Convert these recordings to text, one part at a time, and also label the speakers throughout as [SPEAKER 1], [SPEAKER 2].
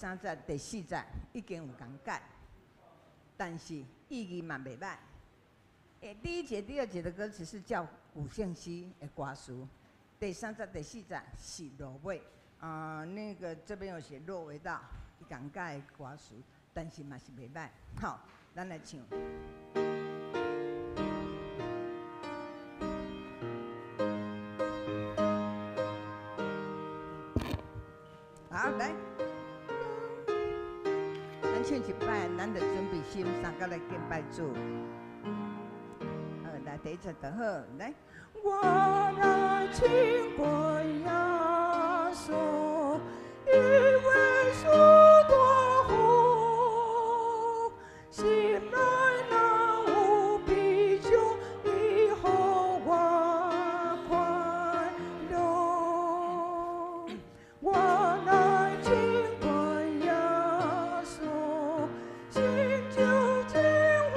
[SPEAKER 1] 三節、第四節已經有講解，但是意義嘛袂䆀。第一節、第二節的歌詞是叫古聖詩的歌詞，第三節、第四節是落尾。啊，那個這邊有寫落尾到伊講解的歌詞，但是嘛是袂䆀。好，咱來唱。好，來，咱唱一擺，咱就準備心，三個來敬拜主。好，來第一節就好，來。我來親近耶穌，伊為主大福，心內若有悲傷，伊予我快樂。我來親近耶穌，心就真歡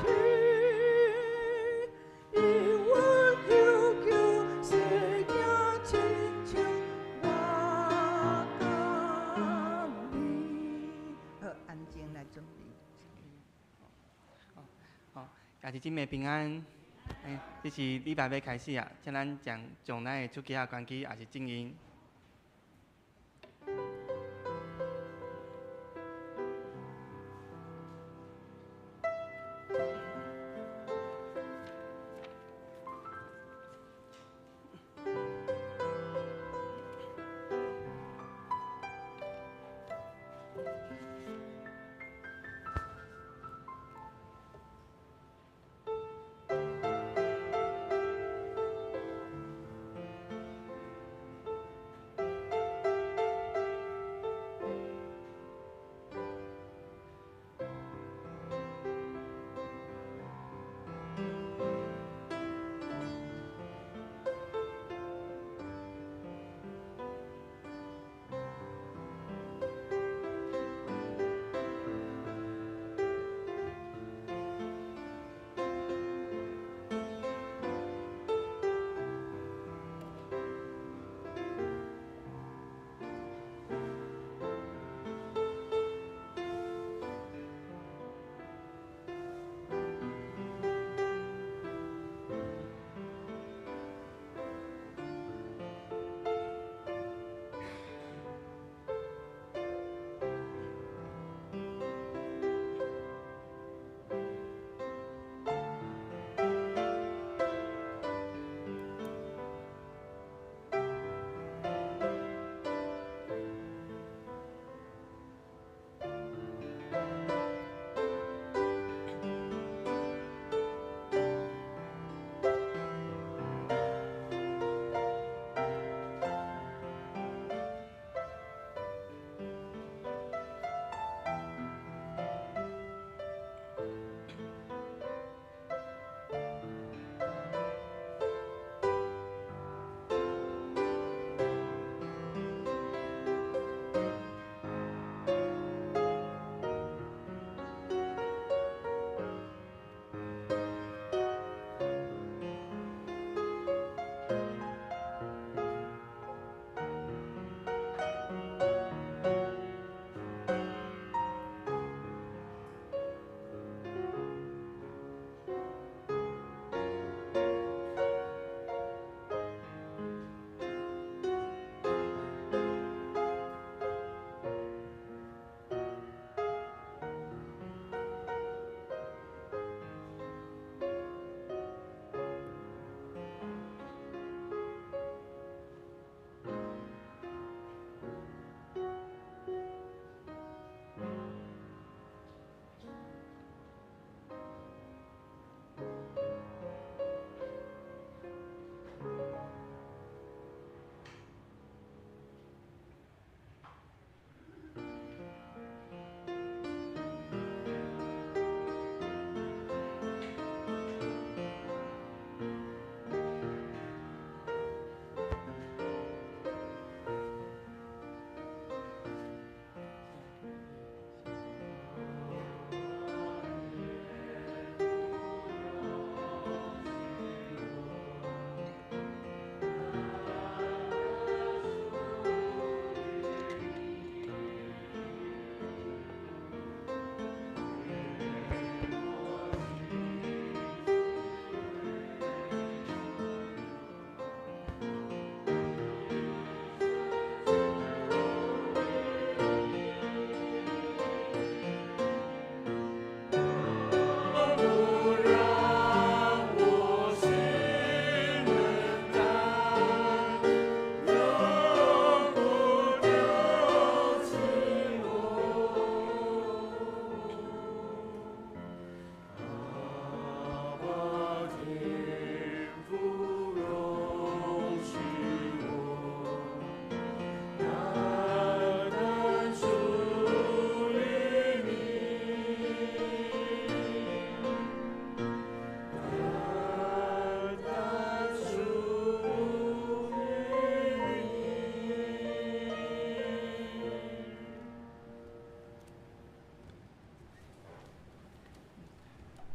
[SPEAKER 1] 喜，伊溫柔救世行親像我甲你。好，安靜來準備。
[SPEAKER 2] 好，兄弟姊妹平安。這是禮拜欲開始啊，請咱將將咱的手機仔關機，抑是靜音。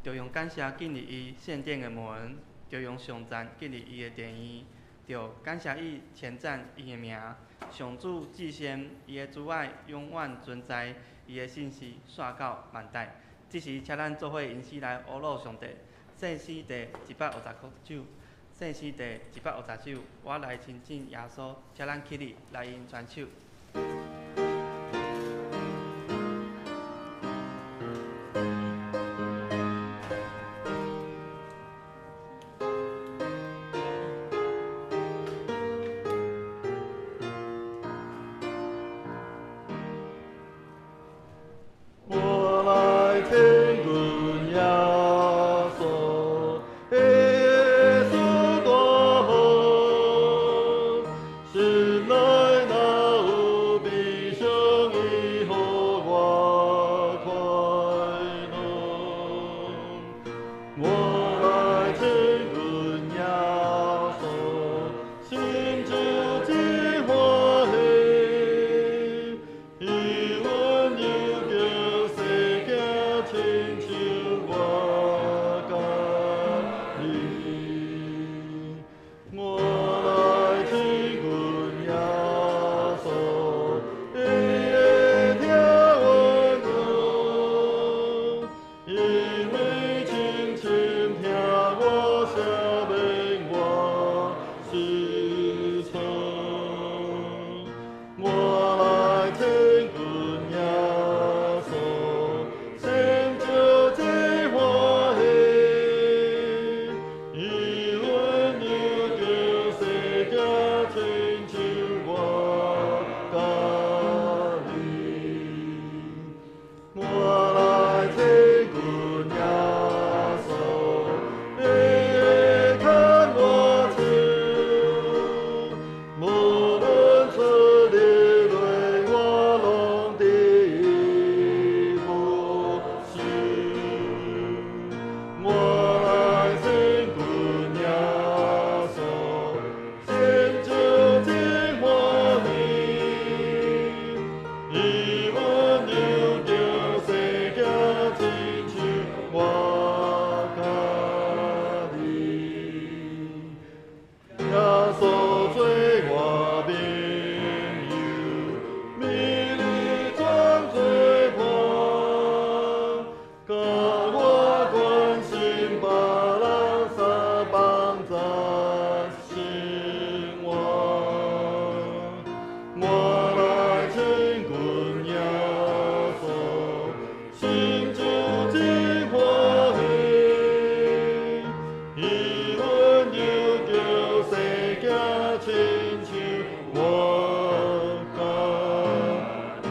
[SPEAKER 2] 著用感謝進入伊聖殿的門，著用頌讚進入伊的殿院，著感謝伊，稱讚伊的名。上主至聖，伊的慈愛永遠存在，伊的信實紲到萬代。這時，請咱做伙吟詩來呵咾上帝。聖詩第150首，聖詩第150首，我來親近耶穌，請咱起立來用傳手。
[SPEAKER 3] 我來親近耶穌，耶穌大好，心內若有悲傷，伊予我快樂。我來親近耶穌，心就真歡喜，伊溫柔叫世囝親像我家己。我來親近耶穌，伊會聽阮講，因為親親聽我赦免我失錯。我來親近耶穌，心就真歡喜，伊溫柔叫世囝親像我家己。我來親近耶穌，伊會牽我手，無論出入內我攏佇伊保守。我來親近耶穌，心就真歡喜，伊溫柔叫世囝親像我家己。耶穌做我朋友，美麗轉做伴，佮我關心別人相幫助生活。我來親近耶穌，心就真歡喜，伊溫柔叫世囝親像我家己。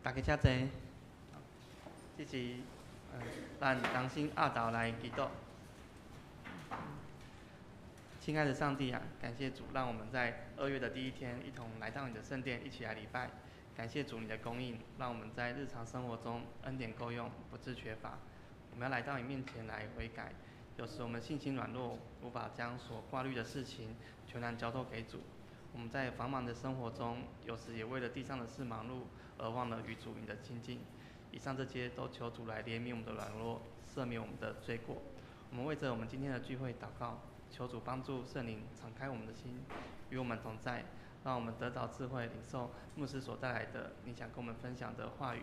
[SPEAKER 2] 大家請坐。這是咱同心阿導來祈禱。親愛的上帝啊，感謝主，讓我們在2月的第一天一同來到你的聖殿，一起來禮拜。感謝主你的供應，讓我們在日常生活中恩典夠用，不致缺乏。我們要來到你面前來悔改。有時我們信心軟弱，無法將所掛慮的事情全然交託給主。我們在繁忙的生活中，有時也為了地上的事忙碌，而忘了與主你的親近。以上這些都求主來憐憫我們的軟弱，赦免我們的罪過。我們為着我們今天的聚會禱告，求主幫助聖靈敞開我們的心，與我們同在，讓我們得到智慧，領受牧師所帶來的你想跟我們分享的話語。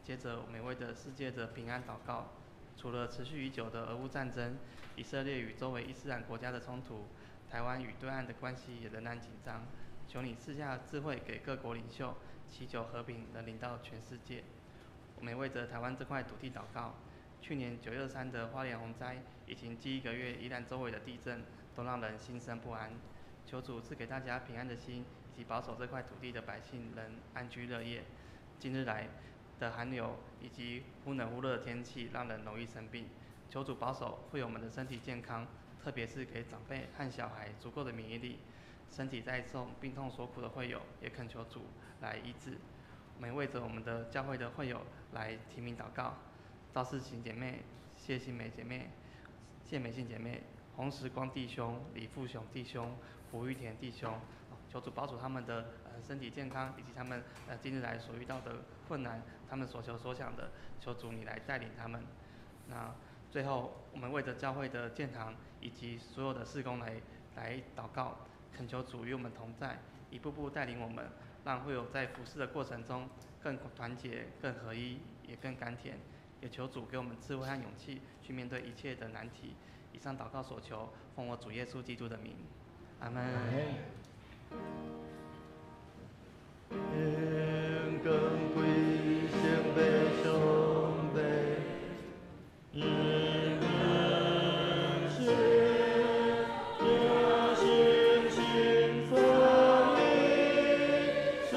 [SPEAKER 2] 接着，我們也為着世界的平安禱告。除了持續已久的俄烏戰爭、以色列與周圍伊斯蘭國家的衝突，台灣與對岸的關係也仍然緊張。求你賜下智慧給各國領袖，祈求和平能臨到全世界。我們也為着台灣這塊土地禱告。去年9·23的花蓮洪災，以及近一個月宜蘭周圍的地震，都讓人心生不安。求主賜給大家平安的心，以及保守這塊土地的百姓能安居樂業。近日來的寒流以及忽冷忽熱的天氣，讓人容易生病。求主保守會友們的身體健康，特別是給長輩和小孩足夠的免疫力。身體在受病痛所苦的會友，也懇求主來醫治。我們為着我們的教會的會友來提名禱告。趙世琴姐妹、謝新美姐妹、謝美信姐妹、洪時光弟兄、李富雄弟兄、胡玉田弟兄，求主保守他們的身體健康，以及他們近日來所遇到的困難，他們所求所想的，求主你來帶領他們。那最後，我們為著教會的建堂以及所有的事工來禱告，懇求主與我們同在，一步步帶領我們，讓會友在服侍的過程中更團結、更合一，也更甘甜。也求主給我們智慧和勇氣，去面對一切的難題。以上禱告所求，奉我主耶穌基督的名，阿門。
[SPEAKER 3] 榮光歸聖父上帝，因恩聖聖聖三一上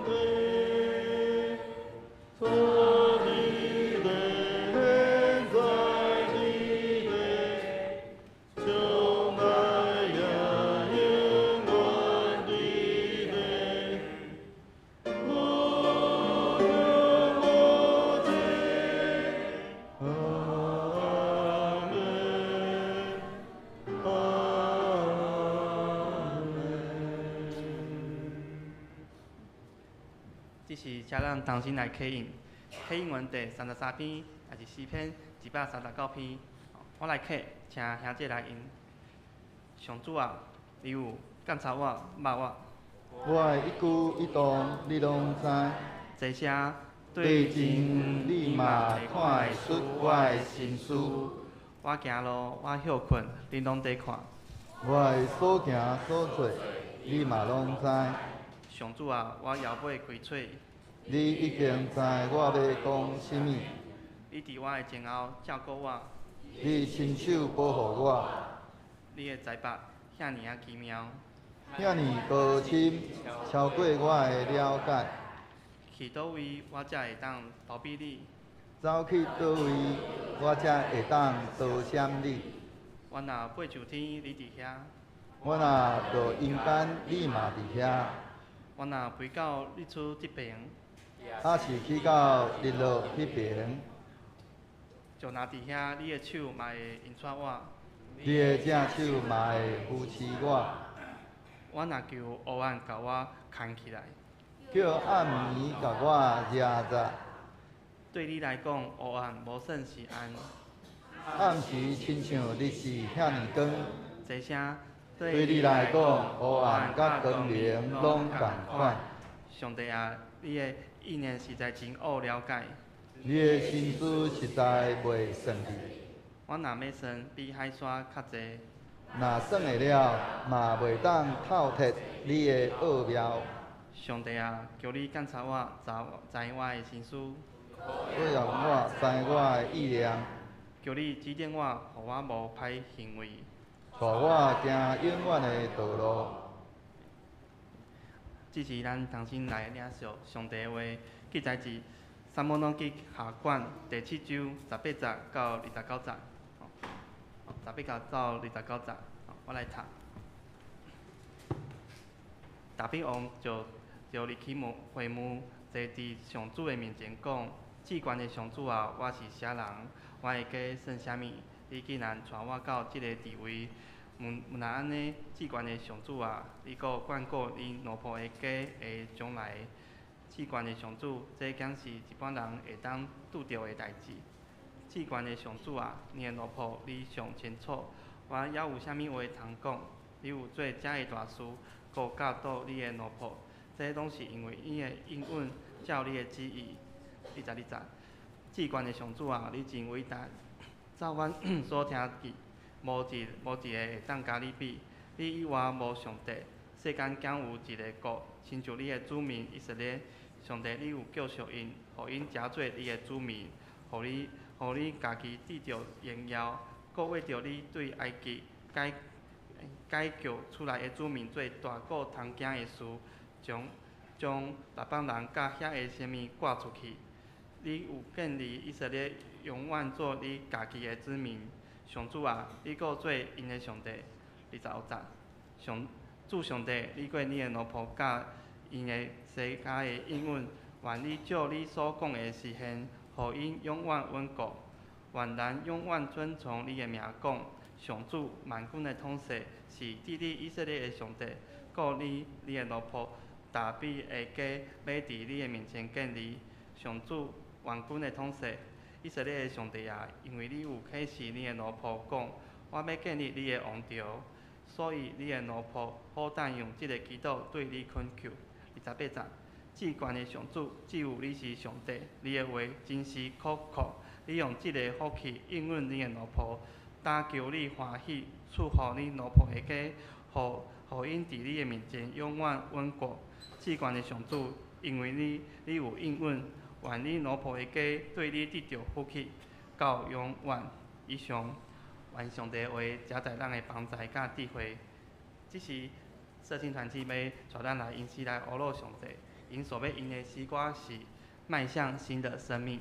[SPEAKER 3] 帝，坐佇地，現在佇地，將來也永遠佇地。無窮無盡，阿門，阿門。
[SPEAKER 2] 這時，請咱同心來啟應，啟應文第33篇，也是詩篇139篇。我來啟，請兄姐來引。上主啊，你有鑒察我，捌我。
[SPEAKER 3] 我的一舉一動，你攏知。
[SPEAKER 2] 這聲
[SPEAKER 3] 對真遠，你嘛看會出我的心思。
[SPEAKER 2] 我行路，我歇睏，恁攏佇看。
[SPEAKER 3] 我的所行所做，你嘛攏知。
[SPEAKER 2] 上主啊，我猶未開喙，
[SPEAKER 3] 你已經知我欲講啥物。
[SPEAKER 2] 你佇我的前後照顧我。
[SPEAKER 3] 你伸手保護我。
[SPEAKER 2] 你的才捌遐爾仔奇妙，
[SPEAKER 3] 遐爾高深，超過我的了解。
[SPEAKER 2] 去佗位我才會當逃避你？
[SPEAKER 3] 走去佗位，我才會當逃閃你？
[SPEAKER 2] 我若爬上天，你佇遐；
[SPEAKER 3] 我若落陰間，你嘛佇遐。
[SPEAKER 2] 我若飛到日出這爿，
[SPEAKER 3] 抑是去到日落彼爿，
[SPEAKER 2] 就若佇遐，你的手嘛會引帶我。
[SPEAKER 3] 你的正手嘛會扶持我。
[SPEAKER 2] 我若求黑暗共我牽起來，
[SPEAKER 3] 叫暗暝共我掠著。
[SPEAKER 2] 對你來講，黑暗無算是暗。
[SPEAKER 3] 暗時親像日時遐爾光。
[SPEAKER 2] 這聲
[SPEAKER 3] 對你來講，黑暗佮光明攏仝款。
[SPEAKER 2] 上帝啊，你的意念實在真奧了解。
[SPEAKER 3] 你的心思實在袂算去。
[SPEAKER 2] 我若欲算，比海沙較濟。
[SPEAKER 3] 若算會了，嘛袂當透徹你的奧妙。
[SPEAKER 2] 上帝啊，求你鑒察我，知知我的心思。
[SPEAKER 3] 考驗我，知我的意念。
[SPEAKER 2] 求你指點我，予我無歹行為。
[SPEAKER 3] 帶我行永遠的道路。
[SPEAKER 2] 這時，咱同心來領受上帝的話，記載佇撒母耳記下卷第七章18節到29節。18節到29節，我來讀。大衛王就入去會幕，坐佇上主的面前講：至懸的上主啊，我是啥人？我的家算啥物？你竟然帶我到這个地位？毋毋若按呢，至懸的上主啊，你閣眷顧你奴僕的家的將來。至懸的上主，這敢是一般人會當拄著的代誌？至懸的上主啊，你的奴僕你上清楚，我猶有啥物話通講？你有做遮个大事，閣教導你的奴僕，這攏是因為你的應允照你的旨意。22節，至懸的上主啊，你真偉大，照阮所聽見，無一個會當佮你比。你以外無上帝，世間敢有一个國，親像你的子民以色列？上帝，你有救贖𪜶，予𪜶成做你的子民，予你家己得著榮耀，閣為著你對埃及解救出來的子民做大過通驚的事，將列邦人佮遐个神明趕出去。你有建立以色列永遠做你家己的子民。上主啊，你閣做𪜶的上帝。25節，主上帝，你過你的奴僕佮𪜶的世家的應允，願你照你所講的實現，予𪜶永遠穩固。願咱永遠尊崇你的名，講上主萬軍的統帥是治理以色列的上帝，顾你你的奴仆达味的家，欲伫你的面前建立。上主万军的统帅，以色列的上帝啊，因为你有启示你的奴仆讲，我欲建立你的王朝，所以你的奴仆好胆用这个祈祷对你恳求。28节，至悬的上主，只有你是上帝，你的话真实可靠。你用这个福气应允你的奴仆，但求你欢喜赐予你奴仆的家，予𪜶伫你的面前永远稳固。至悬的上主，因为你有应允，愿你奴仆的家对你得著福气，到永远。以上，愿上帝的话遮在咱的帮助佮智慧。这是社青团契欲带咱来吟诗来呵咾上帝，𪜶所欲吟的诗歌是迈向新的生命。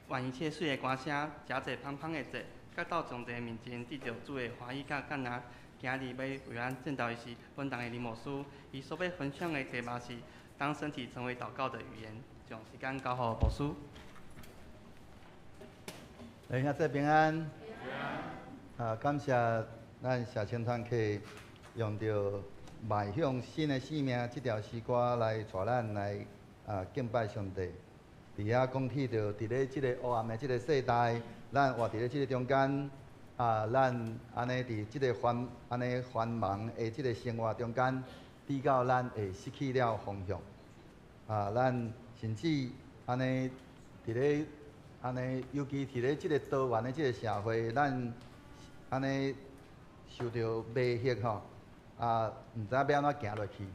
[SPEAKER 2] 愿一切水的歌声，诚济芳芳的节，佮到上帝面前得著主的欢喜佮感恩。今日欲为咱证道的是本堂的林牧师，伊所欲分享的题目是：当身体成为祷告的语言。将时间交予牧师。
[SPEAKER 4] 来，兄弟平安。啊，感谢咱社青团契用著迈向新的生命这条诗歌来带咱来敬拜上帝。伫遐讲起著，伫咧这个黑暗的这个世代，咱活伫咧这个中间，咱按呢伫这个按呢繁忙的这个生活中间，比较咱会失去了方向。咱甚至按呢伫咧按呢，尤其伫咧这个多元的这个社会，咱按呢受著迷惑吼，毋知欲按怎行落去。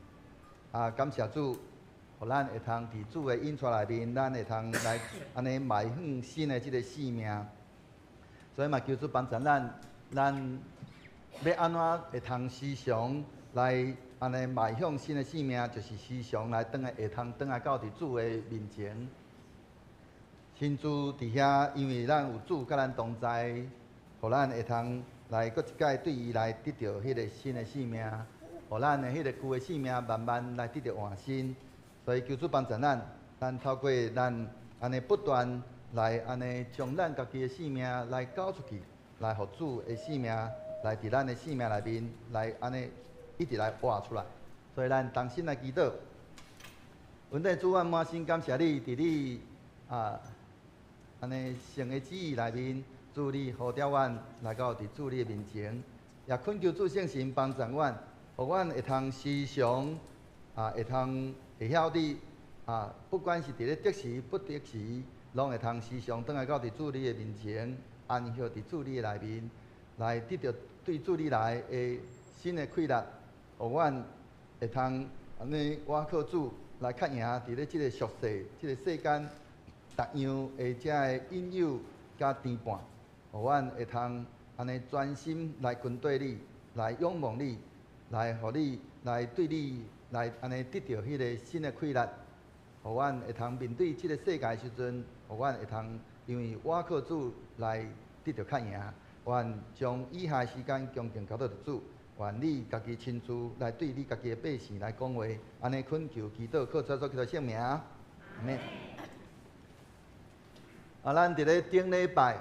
[SPEAKER 4] 感谢主，予予咱會通佇主的引帶內面，咱會通來按呢邁向新的這个生命。所以嘛，求主幫助咱，咱欲按怎會通時常來按呢邁向新的生命，就是時常來轉來會通轉來到佇主的面前。親自佇遐，因為咱有主佮咱同在，予咱會通來閣一擺對伊來得著彼个新的生命，予咱的彼个舊的生命慢慢來得著換新。所以求主幫助咱，咱透過咱按呢不斷來按呢將咱家己的生命來交出去，來予主的生命來佇咱的生命內面來按呢一直來活出來。所以咱同心來祈禱。恩典主，阮滿心感謝你，佇你啊按呢聖的旨意內面，主你呼召阮來到佇主你的面前，也懇求主聖神幫助阮，予阮會通時常啊會通會曉得啊，不管是佇咧得時不得時，攏會通時常轉來到佇主你的面前，安歇佇主你的內面，來得著對主你來的新的氣力，予阮會通按呢倚靠主來較贏佇咧這个俗世、這个世間逐樣的這个引誘佮牽絆，予阮會通按呢專心來跟綴你，來仰望你，來予你來對你來按呢得著彼个新的氣力，予阮會通面對這个世界的時陣，予阮會通因為倚靠主來得著較贏。願將以下時間恭敬交託予主，願你家己親自來對你家己的百姓來講話，按呢懇求祈禱，靠主耶穌基督聖名，阿們。啊，咱佇咧頂禮拜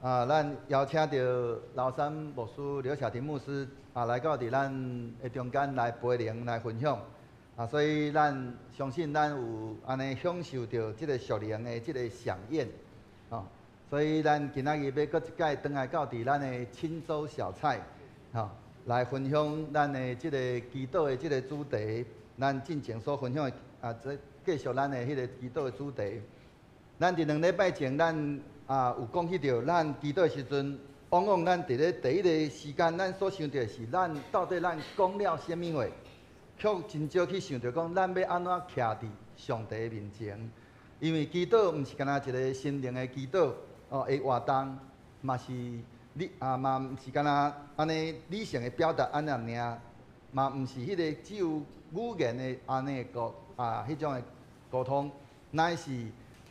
[SPEAKER 4] 啊，咱邀請著劉山牧師劉小婷牧師啊，來到佇咱的中間來陪靈來分享啊，所以咱相信咱有按呢享受著這个屬靈的這个饗宴哦。所以咱今仔日欲閣一擺轉來到佇咱的清粥小菜，吼，來分享咱的這个祈禱的這个主題。咱進前所分享的啊，這繼續咱的彼个祈禱的主題。咱佇兩禮拜前，咱啊有講起著，咱祈禱的時陣，往往咱佇咧第一个時間，咱所想著的是，咱到底咱講了啥物話，卻真少去想著講，咱欲按怎徛佇上帝的面前。因為祈禱毋是干焦一个心靈的祈禱哦的活動，嘛是你啊嘛毋是干焦按呢理性的表達按呢爾，嘛毋是彼个只有語言的按呢溝啊彼種的溝通，乃是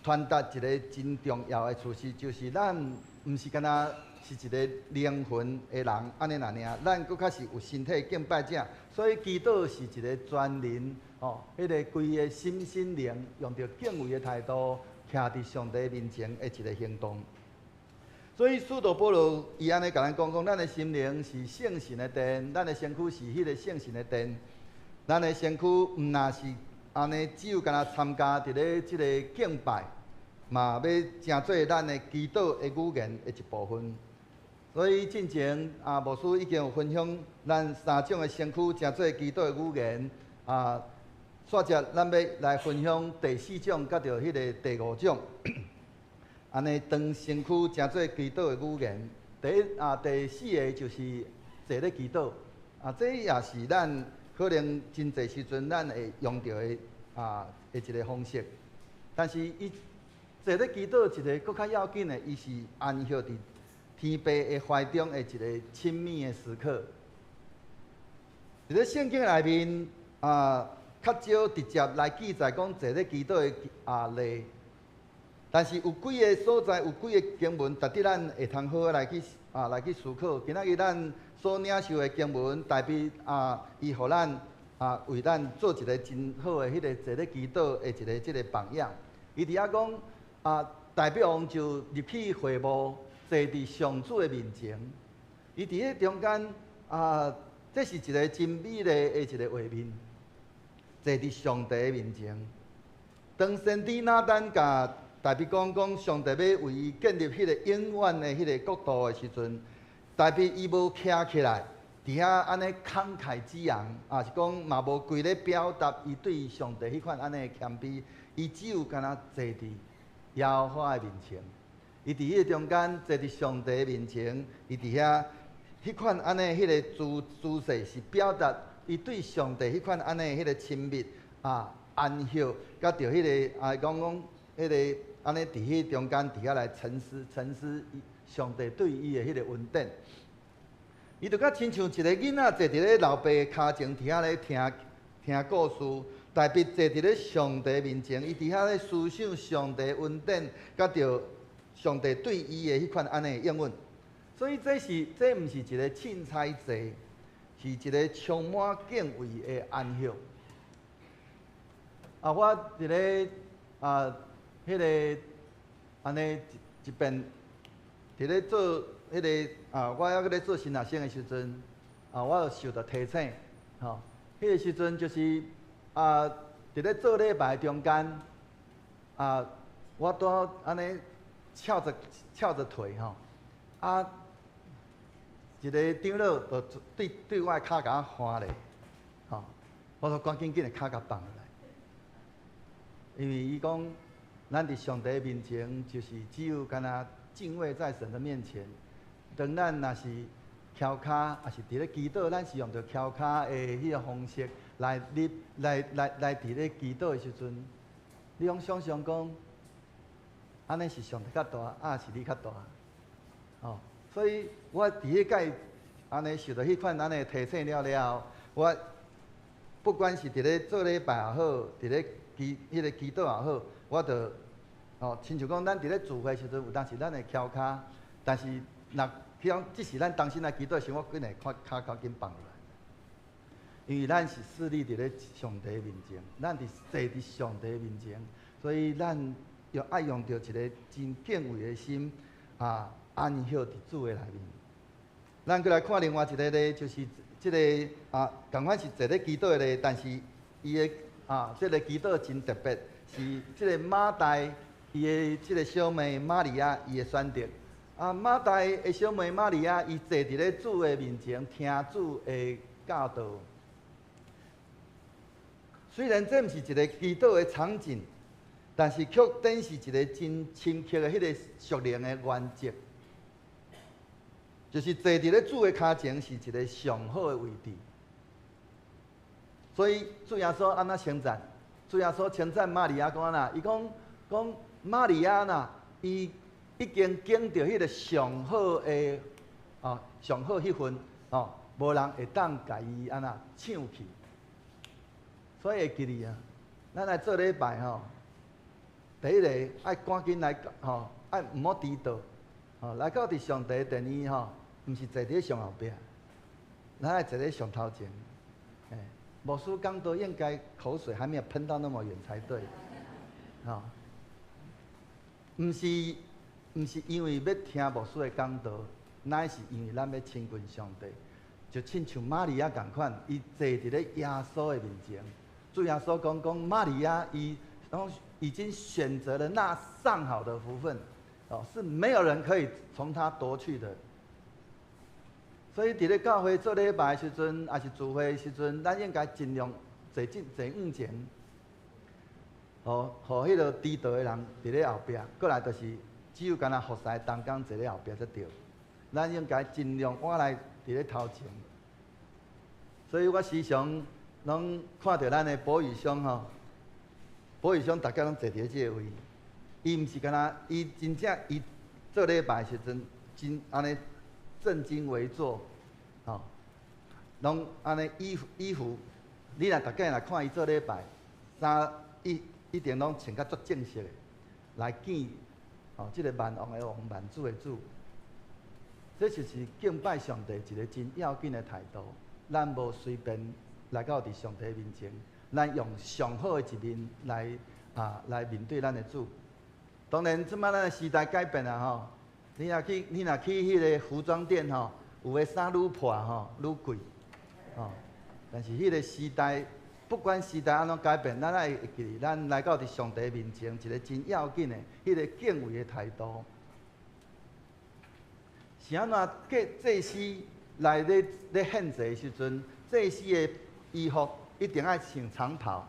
[SPEAKER 4] 傳達一个真重要的事實，就是咱毋是干焦是一个靈魂的人，按呢爾，咱閣較是有身體敬拜者，所以祈禱是一个全人哦，彼个規个心身靈用著敬畏的態度，徛佇上帝面前的一个行動。所以使徒保羅伊按呢共咱講講，咱的心靈是聖神的殿，咱的身軀是彼个聖神的殿，咱的身軀毋若是按呢只有干焦參加佇咧這个敬拜，嘛欲成做咱的祈禱的語言的一部分。所以進前啊，牧師已經有分享咱三種的身軀成做祈禱的語言啊。煞接咱欲來分享第四種，佮著彼个第五種。按呢當身軀成做祈禱的語言。第一啊，第四个就是坐咧祈禱啊，這也是咱可能真濟時陣咱會用著的啊的一个方式。但是伊坐咧祈禱一个閣較要緊的，伊是安歇佇天父的懷中的一个親密的時刻。佇咧聖經內面啊，較少直接來記載講坐咧祈禱的啊例，但是有幾个所在，有幾个經文，值得咱會通好好來去啊來去思考。今仔日咱所領受的經文，大衛啊，伊予咱啊為咱做一个真好的彼个坐咧祈禱的一个這个榜樣。伊佇遐講啊，大衛王就入去會幕，坐佇上主的面前。伊佇彼中間啊，這是一个真美麗的一个畫面，坐佇上帝的面前。當先知拿單共大衛講講上帝欲為伊建立彼个永遠的彼个國度的時陣，大衛伊無徛起來，佇遐按呢慷慨激昂，啊是講嘛無規咧表達伊對上帝彼款按呢謙卑，伊只有干焦坐佇耶和華的面前，伊佇彼个中間坐佇上帝的面前，伊佇遐彼款按呢彼个姿勢是表達伊對上帝彼款按呢彼个親密啊。安息，佮著彼个啊講講彼个按呢佇彼中間佇遐來沉思沉思上帝對伊的彼个恩典。伊就較親像一個囡仔坐佇咧老爸跤前佇遐咧聽聽故事，特別坐佇咧上帝面前，伊佇遐咧思想上帝恩典，佮著上帝對伊的彼款按呢應允。所以這是這毋是一個凊彩坐，是一個充滿敬畏的安息。啊，我佇咧啊，彼个按呢一一遍佇咧做彼个啊，我猶閣咧做神學生的時陣，啊，我就受著提醒，吼，彼個時陣就是啊，佇咧做禮拜中間，啊，我拄好按呢翹著翹著腿吼，啊，一個長老就對對我的跤共我翻咧，吼，我就趕緊緊的跤共放落來。因為伊講，咱佇上帝面前，就是只有干焦敬畏在神的面前。當咱若是翹跤，抑是佇咧祈禱，咱是用著翹跤的彼个方式來入來來來佇咧祈禱的時陣，你攏想像講，按呢是上帝較大，抑是你較大？吼，所以我佇彼擺按呢受著彼款按呢提醒了了後，我不管是佇咧做禮拜也好，佇咧祈彼个祈禱也好，我就吼，親像講咱佇咧聚會時陣，有當時咱會翹跤，但是若彼種這是咱當時來祈禱時，我緊會看跤較緊放落來，因為咱是侍立佇咧上帝面前，咱佇坐佇上帝面前，所以咱要愛用著一个真敬畏的心啊，安息佇主的內面。咱閣來看另外一个咧，就是這个啊，仝款是坐咧祈禱的咧，但是伊的啊，這个祈禱真特別，是這个馬大伊的這个小妹瑪利亞伊的選擇。啊，馬大的小妹瑪利亞，伊坐佇咧主的面前聽主的教導。雖然這毋是一个祈禱的場景，但是卻展示一个真深刻的彼个屬靈的原則，就是坐佇咧主的跤前是一个上好的位置。所以主耶穌按怎稱讚？主耶穌稱讚瑪利亞講按怎？伊講講瑪利亞若，伊已經揀著彼个上好的哦，上好彼份哦，無人會當共伊按怎搶去。所以會記得啊，咱來做禮拜吼，第一個愛趕緊來吼，愛毋好遲到，吼，來到佇上帝殿裡吼，毋是坐佇咧上後壁，咱愛坐咧上頭前。欸，牧師講道應該口水還沒有噴到那麼遠才對，吼，毋是毋是因為欲聽牧師的講道，乃是因為咱欲親近上帝，就親像瑪利亞仝款，伊坐佇咧耶穌的面前。主耶穌講講瑪利亞，伊攏已經選擇了那上好的福分，哦，是沒有人可以從他奪去的。所以佇咧教會做禮拜的時陣，抑是聚會的時陣，咱應該盡量坐進坐往前，予予彼个遲到的人佇咧後壁，過來就是只有干焦服侍同工坐咧後壁才對。咱應該盡量倚來佇咧頭前。所以我時常攏看著咱的保宇兄吼，保宇兄逐擺攏坐佇咧這个位，伊毋是干焦，伊真正伊做禮拜時陣真按呢正襟危坐，吼，攏按呢衣服衣服，你若逐擺來看伊做禮拜，衫一一定攏穿較足正式的，來見吼這个萬王的王，萬主的主，這就是敬拜上帝一个真要緊的態度。咱無隨便來到佇上帝面前，咱用上好的一面來啊來面對咱的主。當然，這擺咱的時代改變啊吼，你若去你若去彼个服裝店吼，有的衫愈破吼愈貴，吼。但是彼个時代，不管時代按怎改變，咱愛會記得，咱來到佇上帝面前，一个真要緊的彼个敬畏的態度。是按怎祭祭司來咧咧獻祭的時陣，祭司的衣服一定愛穿長袍。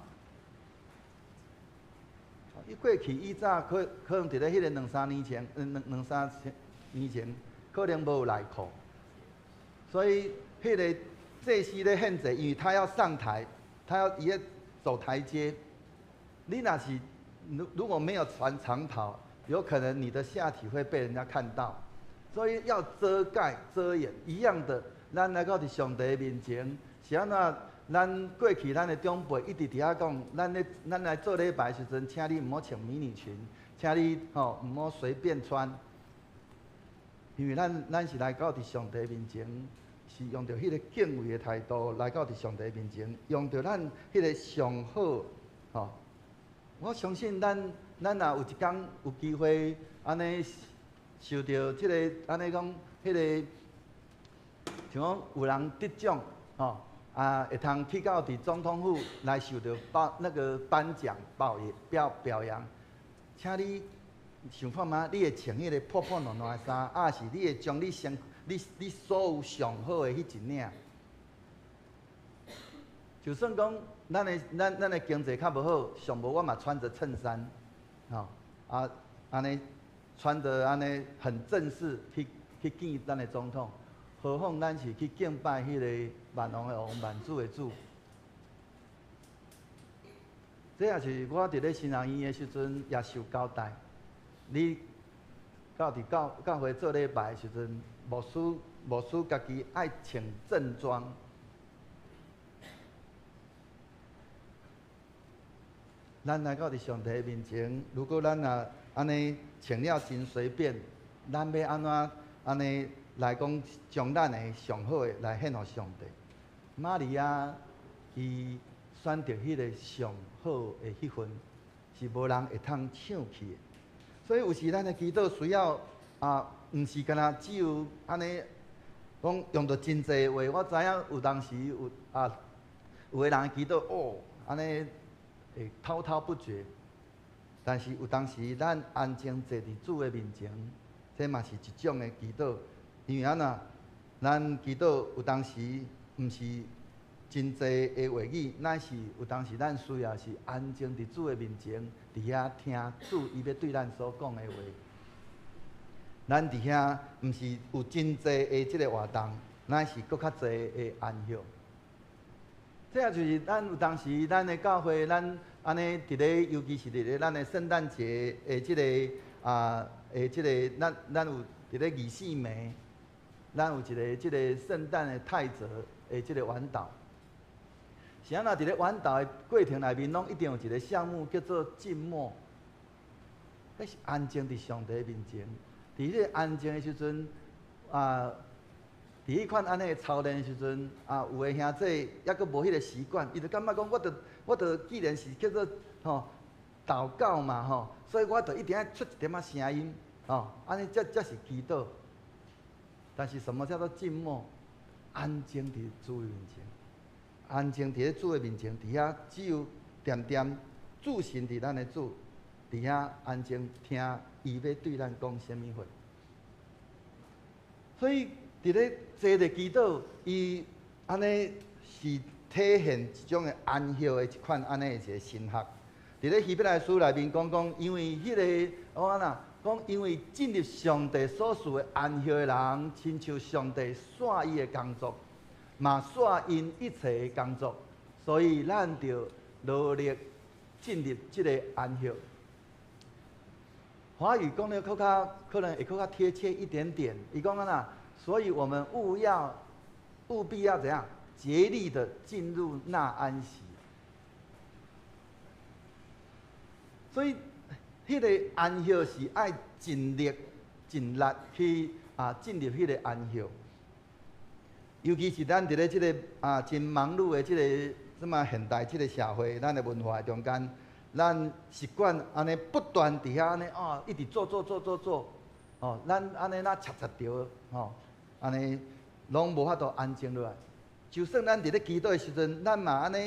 [SPEAKER 4] 伊過去以早可可能佇咧彼个兩三年前，兩兩三年前，可能無內褲，所以彼个祭司咧獻祭，因為他要上台，他要伊咧走台階，你若是如果沒有穿長袍，有可能你的下體會被人家看到，所以要遮蓋遮掩。一樣的，咱來到佇上帝面前，是按怎？咱過去咱的長輩一直佇遐講，咱來做禮拜時陣，請你毋好穿迷你裙，請你吼毋好隨便穿，因為咱是來到佇上帝面前，是用著彼個敬畏的態度來到佇上帝面前，用著咱彼個上好吼。我相信咱若有一工有機會按呢受著這个按呢講，彼个像講有人得獎吼。啊，會通去到佇總統府來受著頒那個頒獎表揚，請你想看覓？你會穿彼个破破爛爛的衫，抑是你會將你身你所有上好的彼一領？就算講咱的經濟較無好，上無我嘛穿著襯衫，吼啊按呢穿著按呢很正式去見咱的總統。何況咱是去敬拜彼个萬王的王、萬主的主。這也是我佇咧神學院的時陣也受交代。你到佇教會做禮拜的時陣，牧師家己愛穿正裝。咱來到佇上帝面前，如果咱若按呢穿了真隨便，咱欲按怎按呢來講將咱的上好的來獻予上帝？瑪利亞伊選擇彼个上好的彼份，是無人會通搶去的。所以有時咱的祈禱需要啊，毋是干焦只有按呢講用著真濟話。我知影有當時有啊，有的人祈禱哦，按呢會滔滔不絕。但是有當時咱安靜坐佇主的面前，這嘛是一種的祈禱。因為按怎，咱祈禱有當時毋是真濟的話語，乃是有當時咱需要是安靜佇主的面前，佇遐聽主伊欲對咱所講的話。咱佇遐毋是有真濟的這个活動，乃是閣較濟的安息。這也就是咱有當時咱的教會，咱按呢佇咧，尤其是佇咧咱的聖誕節的這个啊的這个，咱有佇咧二四暝，咱有一个這个聖誕的泰澤的這个晚禱。是按怎佇咧晚禱的過程內面，攏一定有一个項目叫做靜默。彼是安靜佇上帝面前，佇彼个安靜的時陣，啊，佇彼款按呢操練的時陣，啊，有的兄弟猶閣無彼个習慣，伊就感覺講，我著既然是叫做吼禱告嘛吼，所以我著一定愛出一點仔聲音，吼，按呢才是祈禱。但是什麼叫做靜默？安靜佇主的面前，安靜佇咧主的面前，佇遐只有恬恬注神佇咱的主，佇遐安靜聽伊欲對咱講啥物話。所以佇咧坐咧祈禱，伊按呢是體現一種的安息的一款按呢一个神學。佇咧希伯來書內面講講，因為彼个我按怎講，因為進入上帝所賜的安息的人，親像上帝煞伊的工作，嘛煞𪜶一切的工作，所以咱著努力進入這个安息。華語講得閣較可能會閣較貼切一點點。伊講按怎，所以我們務必要怎樣，竭力的進入那安息。所以，彼个安息是愛盡力、盡力去啊進入彼个安息。尤其是咱佇咧這个啊真忙碌的這个什麼現代這个社會，咱的文化中間，咱習慣按呢不斷佇遐按呢哦，一直做做做做做，哦，咱按呢若插插著，吼，按呢攏無法度安靜落來。就算咱佇咧祈禱的時陣，咱嘛按呢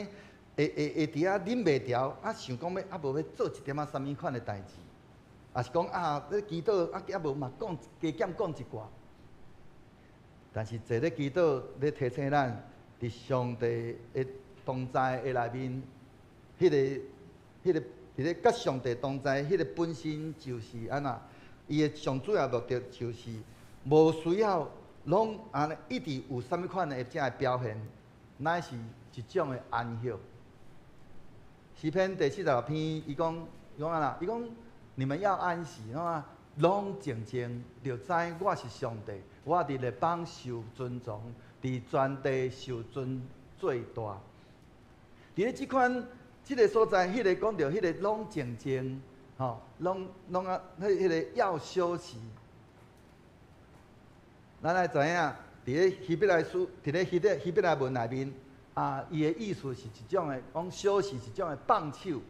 [SPEAKER 4] 會佇遐忍袂牢，啊想講欲啊無欲做一點仔啥物款的代誌，抑是講啊咧祈禱啊抑無嘛講加減講一寡。但是坐咧祈禱咧提醒咱，佇上帝的同在的內面，彼个佇咧佮上帝同在，彼个本身就是按怎？伊的上主要目的就是無需要攏按呢一直有啥物款的這个表現，乃是一種的安息。詩篇第46篇，伊講伊講按怎？伊講你們要安息，啊，攏靜靜，就知我是上帝，我佇列邦受尊崇，佇全地受尊最大。佇咧這款這个所在，彼个講著彼個攏靜靜，吼，攏攏啊，彼個要休息。咱來知影，佇咧希伯來書，佇咧希伯來文內面，啊，伊的意思是一種的，講休息是一種的放手。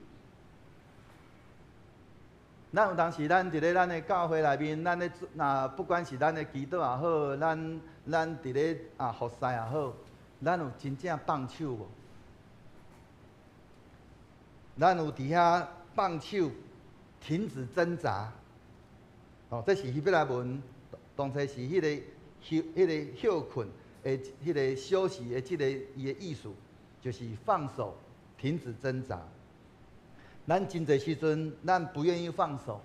[SPEAKER 4] 咱有當時，咱佇咧咱的教會內面，咱咧若不管是咱的祈禱也好，咱佇咧啊服侍也好，咱有真正放手無？咱有佇遐放手，停止掙扎。哦，這是希伯來文，當初是彼個歇睏的彼個休息的這个伊的意思，就是放手，停止掙扎。咱真濟時陣，咱不願意放手，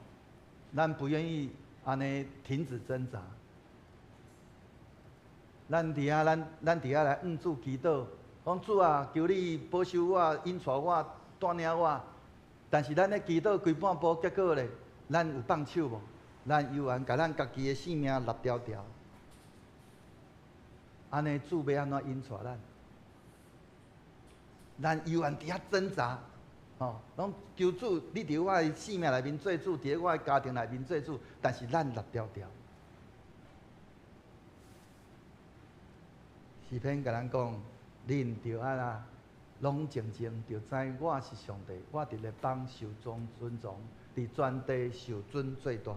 [SPEAKER 4] 咱不願意按呢停止掙扎。咱佇遐，咱佇遐來向主祈禱，講主啊，求你保守我，引帶我，帶領我。但是咱咧祈禱規半晡，結果咧，咱有放手無？咱猶原共咱家己的性命搦牢牢。按呢主欲按怎引帶咱？咱猶原佇遐掙扎。吼，攏求主，你佇我的性命內面做主，佇我的家庭內面做主，但是咱搦牢牢。詩篇共咱講，恁著按怎，攏靜靜，就知我是上帝，我佇列邦受尊尊崇，佇全地受尊最大。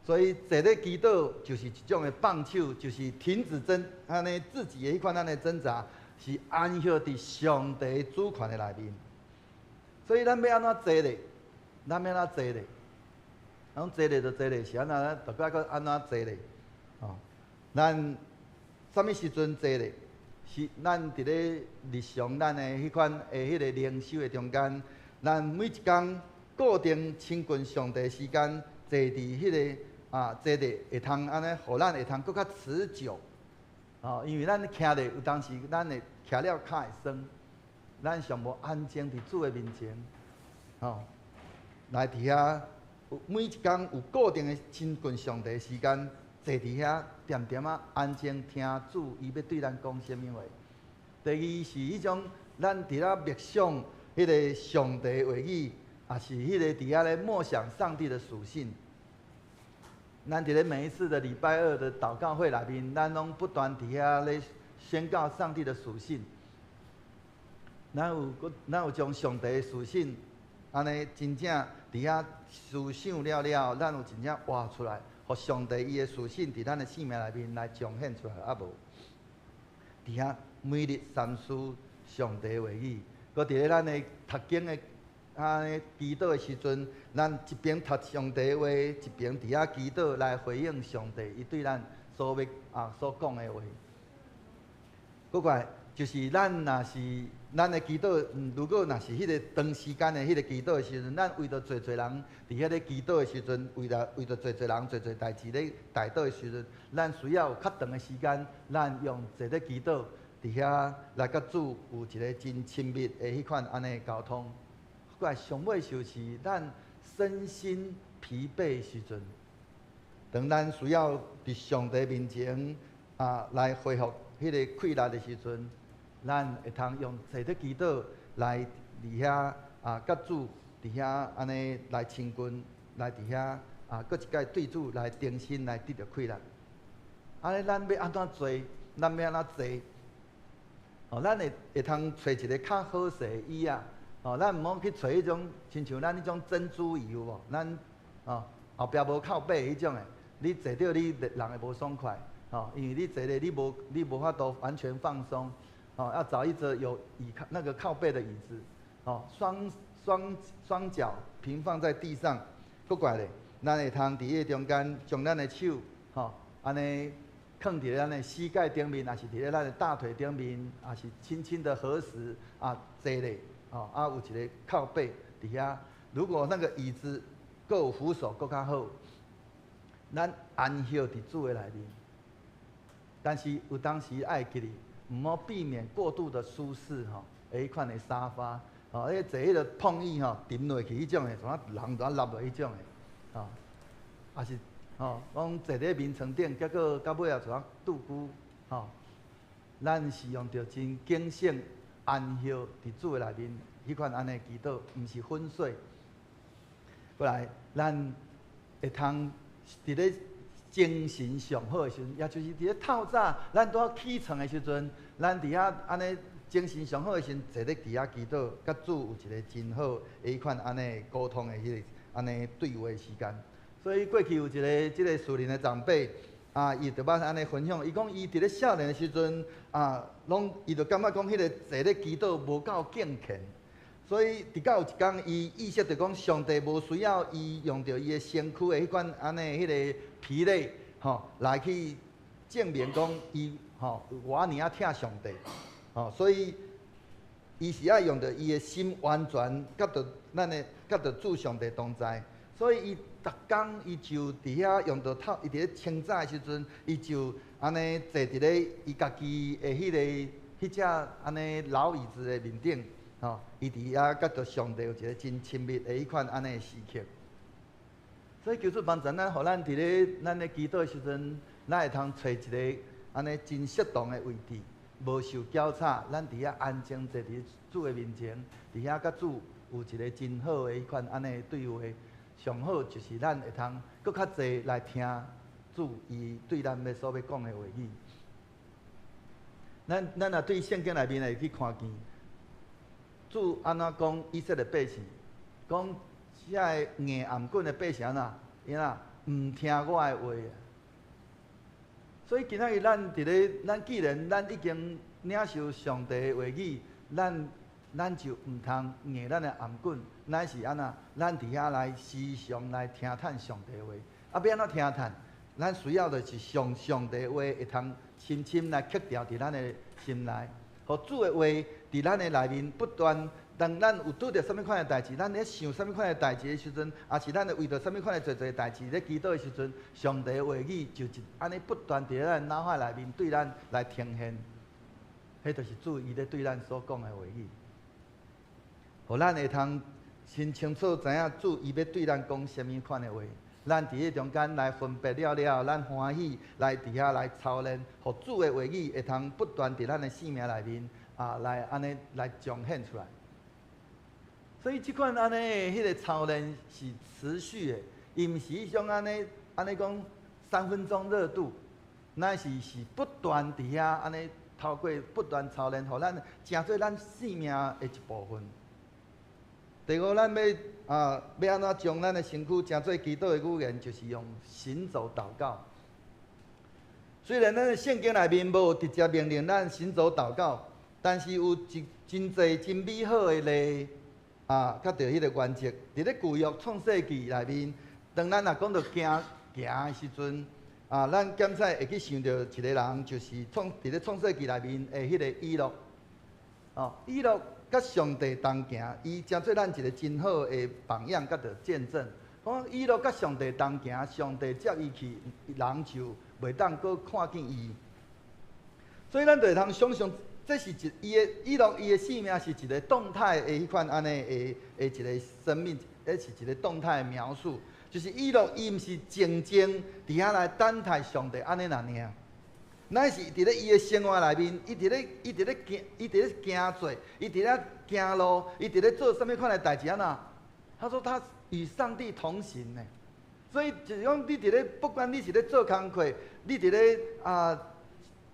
[SPEAKER 4] 所以坐咧祈禱就是一種的放手，就是停止掙，按呢自己的彼款按呢掙扎，是安息佇上帝主權的內面。所以咱欲按怎坐咧？咱欲按怎坐咧？講坐咧就坐咧，是按怎？咱大家閣按怎坐咧？哦，咱啥物時陣坐咧？是咱佇咧日常咱的彼款的彼个靈修的中間，咱每一工固定親近上帝時間，坐佇彼个啊，坐咧會通按呢，予咱會通閣較持久。哦，因為咱徛咧有當時，咱會徛了跤會酸。咱上無安靜佇主的面前，吼，來佇遐，每一工有固定的親近上帝的時間，坐佇遐恬恬仔安靜聽主伊欲對咱講啥物話。第二是彼種咱佇咧默想彼个上帝的話語，抑是彼个佇遐咧默想上帝的屬性。咱佇咧每一次的禮拜二的禱告會內面，咱攏不斷佇遐咧宣告上帝的屬性。咱有將上帝的屬性，按呢真正佇遐思想了了，咱有真正活出來，予上帝伊的屬性佇咱的生命內面來彰顯出來，抑無？佇遐每日三思上帝的話語，閣佇咧咱的讀經的按呢祈禱的時陣，咱一邊讀上帝的話，一邊佇遐祈禱來回應上帝伊對咱所欲啊所講的話。閣過來就是咱若是咱的祈禱，如果若是彼个長時間的彼个祈禱的時陣，咱為著濟濟人佇遐咧祈禱的時陣，為著濟濟人濟濟代誌咧代禱的時陣，咱需要有較長的時間，咱用坐咧祈禱，佇遐來佮主有一个真親密的彼款按呢溝通。過來上尾就是咱身心疲憊的時陣，當咱需要佇上帝面前啊來恢復彼个氣力的時陣，咱會通用坐咧祈禱來佇遐啊，佮主佇遐按呢來親近，來佇遐啊，閣一擺對主來重新來得著氣力。按呢，咱欲按怎坐？咱欲按怎坐？哦，咱會通揣一个較好勢的椅仔。哦，咱毋好去揣彼種，親像咱彼種珍珠椅有無？咱哦後壁無靠背彼種的，你坐著你人會無爽快。哦，因為你坐咧，你無法度完全放鬆。哦，要找一個有椅靠那個靠背的椅子，哦，雙腳平放在地上，閣過來咧，咱會通佇彼个中間將咱的手，吼，按呢囥佇咱的膝蓋頂面，抑是佇咧咱的大腿頂面，抑是輕輕的合十啊坐咧，吼，啊有一個靠背佇遐。如果那個椅子閣有扶手，閣較好。咱安歇佇主的內面，但是有當時愛記得，毋好避免過度的舒適吼，彼款的沙發，吼，彼坐彼个碰椅吼，沉落去彼种的，怎啊人怎啊落落彼种的，吼，抑是吼，讲坐佇眠床顶，结果到尾仔怎啊拄久，吼，咱是用著真警醒、安歇佇主的內面，彼款按呢祈禱，毋是昏睡。過來，咱會通佇咧精神上好的時陣，也就是佇咧透早，咱拄仔起床的時陣，咱佇遐按呢精神上好的時陣，坐咧佇遐祈禱，佮主有一個真好的彼款按呢溝通的彼個按呢對話的時間。所以過去有一个這个屬靈的長輩，啊，伊就捌按呢分享，伊講伊佇咧少年的時陣，啊，攏伊就感覺講彼个坐咧祈禱無夠敬虔，所以直到有一工，伊意識著講上帝無需要伊用著伊的身軀的彼款按呢彼个疲累，吼，來去證明講伊吼有偌爾仔疼上帝，吼，所以伊是愛用著伊的心完全佮著咱的佮著主上帝同在，所以伊逐工伊就佇遐用著透，伊佇咧清早的時陣，伊就按呢坐佇咧伊家己的彼个彼隻按呢老椅子的面頂，吼，伊佇遐佮著上帝有一个真親密的彼款按呢時刻。所以求主幫助咱，予咱佇咧咱咧祈禱的時陣，咱會通揣一个按呢真適當的位置，無受攪吵，咱佇遐安靜坐佇主的面前，佇遐佮主有一個真好的彼款按呢對話。上好就是咱會通閣較濟來聽主伊對咱欲所欲講的話語。咱若對聖經內面會去看見，主按怎講以色列百姓，講遮个硬頷頸的百姓按怎，伊按怎毋聽我的話。所以今仔日咱佇咧，咱既然咱已經領受上帝的話語，咱就毋通硬咱的頷頸，乃是按怎？咱佇遐來時常來聽探上帝話。啊，欲按怎聽探？咱需要的是上帝話會通深深來刻牢佇咱的心內，予主的話佇咱的內面不斷。當咱有拄著啥物款的代誌，咱咧想啥物款的代誌的時陣，抑是咱會為著啥物款的濟濟代誌咧祈禱的時陣，上帝的話語就一按呢不斷佇咱腦海內面對咱來呈現。彼就是主伊咧對咱所講的話語，予咱會通真清楚知影主伊欲對咱講啥物款的話。咱佇彼中間來分別了了，咱歡喜來佇遐來操練，予主的話語會通不斷佇咱的生命內面啊，來按呢來彰顯出來。所以這款按呢，彼个操練是持續的，伊毋是彼種按呢按呢講3分鐘熱度，乃是不斷佇遐按呢透過不斷操練，予咱成做咱生命的一部分。第五，咱欲啊欲按怎將咱的身軀成做祈禱的語言，就是用行走禱告。雖然咱的聖經內面無直接命令咱行走禱告，但是有一真濟真美好的例啊，佮著彼个原則，佇咧舊約創世記內面，當咱若講著行行的時陣，啊，咱檢採會去想著一个人，就是佇咧創世記內面的彼个以諾。哦，以諾佮上帝同行，伊成做咱一个真好的榜樣，佮著見證。講以諾佮上帝同行，上帝接伊去，人就袂當閣看見伊。所以咱就會通想像，這是一伊的以諾伊的生命是一个動態的彼款按呢的的一个生命，這是一个動態的描述。就是以諾伊毋是靜靜佇遐來等待上帝按呢爾，乃是佇咧伊的生活內面，伊佇咧行，伊佇咧行做，伊佇咧行路，伊佇咧做啥物款的代誌按怎？他說他與上帝同行呢。所以就是講，你佇咧不管你是咧做工課，你佇咧啊，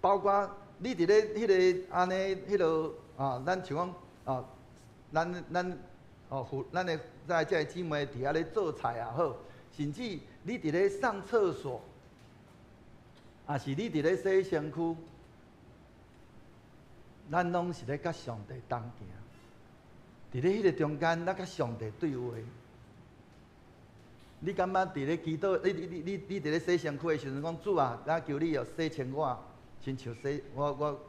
[SPEAKER 4] 包括你佇咧彼个按呢，彼落啊，咱像講啊，咱哦，咱的在這个姊妹佇遐咧做菜也好，甚至你佇咧上廁所，抑是你佇咧洗身軀，咱攏是咧佮上帝同行。佇咧彼个中間，咱佮上帝對話。你感覺佇咧祈禱，你佇咧洗身軀的時陣，講主啊，咱求你哦洗清我，親像洗我我，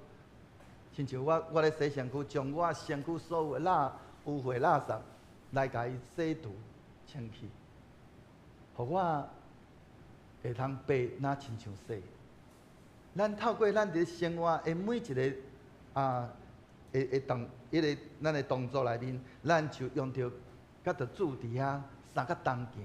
[SPEAKER 4] 親像我我咧洗身軀，將我身軀所有的污穢垃圾來共伊洗除清去，予我會通白若親像雪。咱透過咱佇生活的每一个啊的的動，彼个咱的動作內面，咱就用著佮著主佇遐相佮同行。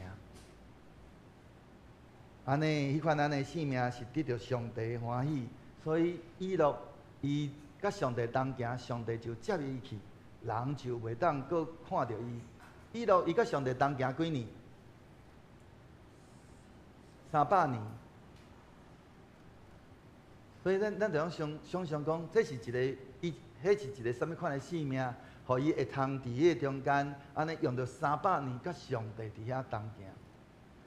[SPEAKER 4] 按呢，彼款咱的生命是得著上帝歡喜，所以以諾伊佮上帝同行，上帝就接伊去，人就袂當閣看著伊。以諾伊佮上帝同行幾年？300年。所以咱就想想像講，這是一个伊，彼是一个啥物款的生命，予伊會通佇彼个中間，按呢用著三百年佮上帝佇遐同行。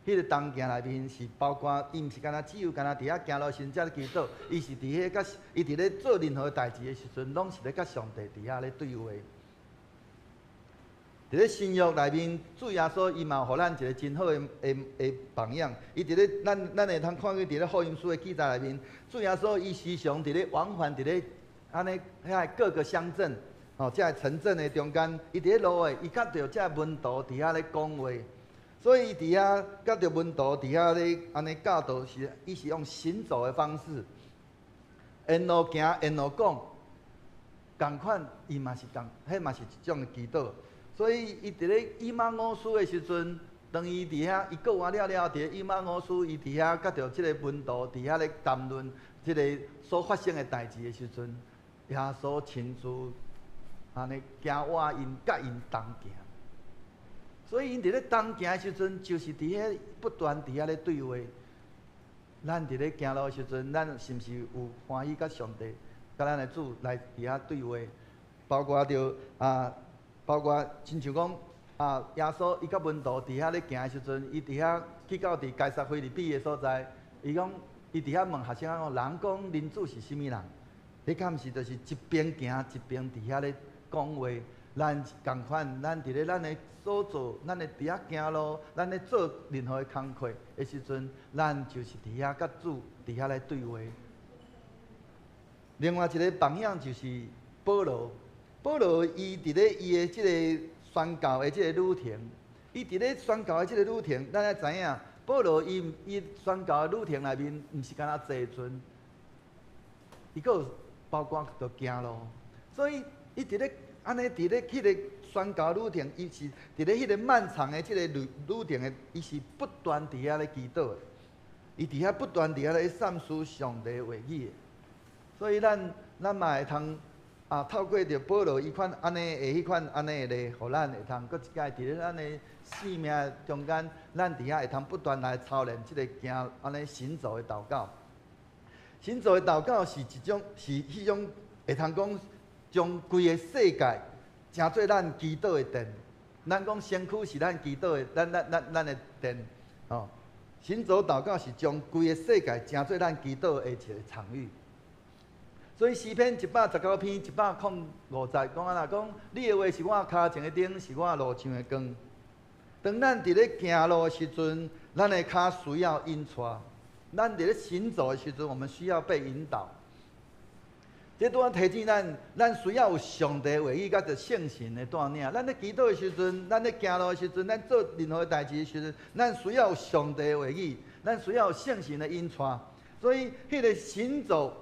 [SPEAKER 4] 彼个同行內面是包括，伊毋是干焦只有干焦佇遐行路時陣才咧祈禱，伊是佇彼佮伊佇咧做任何代誌的時陣，攏是咧佮上帝佇遐咧對話。佇咧新約內面，主耶穌伊嘛予咱一个真好的的的榜樣。伊佇咧咱咱會通看見佇咧福音書的記載內面，主耶穌伊時常佇咧往返佇咧按呢遐各個鄉鎮，吼，這个城鎮的中間，伊佇咧路的，伊佮著這个門徒佇遐咧講話。所以伊佇遐佮著門徒佇遐咧按呢教導是，伊是用行走的方式，沿路行，沿路講，仝款伊嘛是仝，彼嘛是一種的祈禱。所以伊佇咧以馬忤斯的時陣，當伊佇遐，伊過完了了後，佇咧以馬忤斯，伊佇遐佮著這个門徒佇遐咧談論這个所發生的代誌的時陣，耶穌親自按呢行倚𪜶，佮𪜶同行。所以𪜶佇咧同行的時陣，就是佇遐不斷佇遐咧對話。咱佇咧行路的時陣，咱是毋是有歡喜佮上帝、佮咱的主來佇遐對話？包括著啊。包括親像講啊，耶穌伊佮門徒佇遐咧行的時陣，伊佇遐去到佇該撒腓立比的所在，伊講伊佇遐問學生講：人講人子是啥物人？彼敢毋是就是一邊行一邊佇遐咧講話。咱仝款，咱佇咧咱的所做，咱咧佇遐行路，咱咧做任何的工課的時陣，咱就是佇遐佮主佇遐咧對話。另外一个榜樣就是保羅。保羅伊佇咧伊的這个宣教的這个旅程，伊佇咧宣教的這个旅程，咱愛知影，保羅伊伊宣教的旅程內面，毋是干焦坐船，伊閣有包括著行路，所以伊佇咧按呢佇咧彼个宣教旅程，伊是佇咧彼个漫長的這个旅旅程的，伊是不斷佇遐咧祈禱的，伊佇遐不斷佇遐咧散書上帝話語的，所以咱咱嘛會通。啊，透過著保羅伊款按呢的彼款按呢的例，予咱會通閣一擺佇咧咱的生命中間，咱佇遐會通不斷來操練這个行按呢行走的禱告。行走的禱告是一種，是彼種會通講將規個世界成做咱祈禱的殿。咱講身軀是咱祈禱的，咱咱咱咱的殿，吼。行走禱告是將規個世界成做咱祈禱的一個場域。所以詩篇119篇105節講按怎講？你的話是我跤前的燈，是我路上的光。當咱佇咧行路的時陣，咱的跤需要引帶；咱佇咧行走的時陣，我們需要被引導。這拄仔提醒咱，咱需要有上帝話語佮著聖神的帶領。咱咧祈禱的時陣，咱咧行路的時陣，咱做任何代誌的時陣，咱需要有上帝的話語，咱需要有聖神的引帶。所以，彼个行走，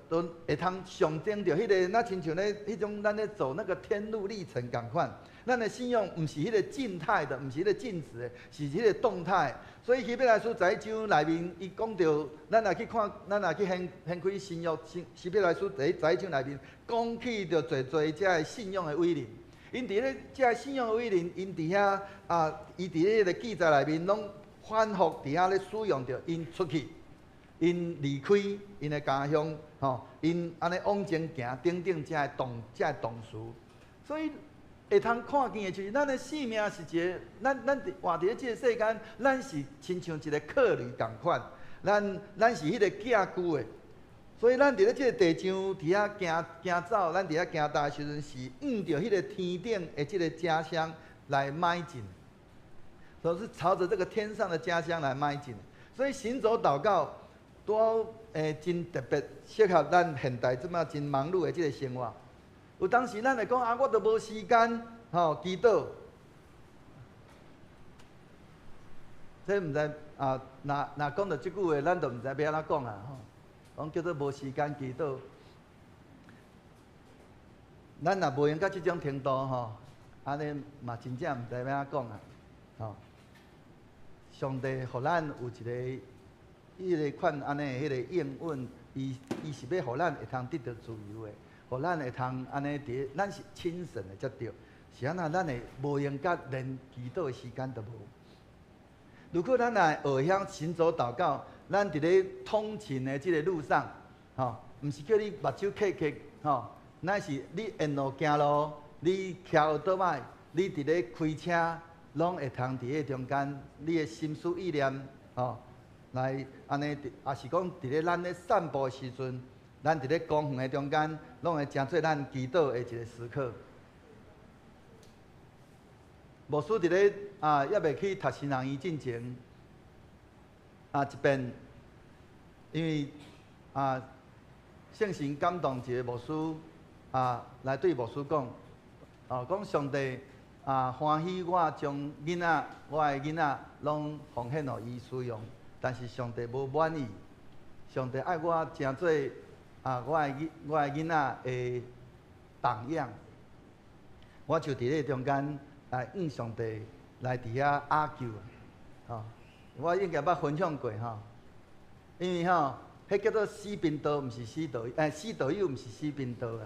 [SPEAKER 4] 都會通象徵著彼个，若親像咧彼種咱咧走那個天路歷程仝款。咱的信仰毋是彼個靜態的，毋是彼個靜止的，是彼個動態。所以希伯來書11章內面，伊講著，咱若去看，咱若去掀掀開新約希希伯來書第十一章內面，講起著濟濟這个信仰的偉人。𪜶佇咧這个信仰的偉人，𪜶佇遐啊，伊佇咧彼個記載內面，攏反覆佇遐咧使用著，𪜶出去。𪜶離開𪜶的家鄉，吼，𪜶按呢往前行，等等，這个動這个動詞，所以會通看見的就是咱的生命是一个，咱咱佇活佇咧這个世間，咱是親像一个客旅仝款，咱咱是彼個寄居的，所以咱佇咧這个地上佇遐行行走，咱佇遐行動的時陣，是向著彼个天頂的這个家鄉來邁進，都是朝著這個天上的家鄉來邁進。所以行走禱告。拄好真特別適合咱現代這馬真忙碌的這个生活。有當時咱會講啊，我都無時間吼祈禱。這毋知啊，若若講著這句話，咱就毋知欲按怎講啊吼。講叫做無時間祈禱。咱若無閒到這種程度吼，按呢嘛真正毋知欲按怎講啊，吼！上帝予咱有一个彼个款按呢彼个應允，伊是欲予咱會通得著自由的，予咱會通按呢佇咱是親神的才對。是按怎咱會無閒甲連祈禱的時間都無。如果咱若學曉行走禱告，咱佇咧通勤的這个路上，吼，毋是叫你目睭瞌瞌，吼，乃是你沿路行路，你騎歐多擺，你佇咧開車，攏會通佇彼中間，你的心思意念，吼，來按呢，抑是講佇咧咱咧散步的時陣，咱佇咧公園的中間，攏會成做咱祈禱的一個時刻。牧師佇咧啊，猶未去讀神學院進前，啊一遍，因為啊聖神感動一個牧師啊，來對牧師講，哦，講上帝啊歡喜我將囡仔，我的囡仔攏奉獻予伊使用，但是上帝無滿意，上帝愛我成做啊我的囡仔的榜樣，我就佇咧中間來向上帝來佇遐 argue 啊，吼，我應該捌分享過吼，因為吼，彼叫做死貧道，毋是死道，死道友毋是死貧道啊，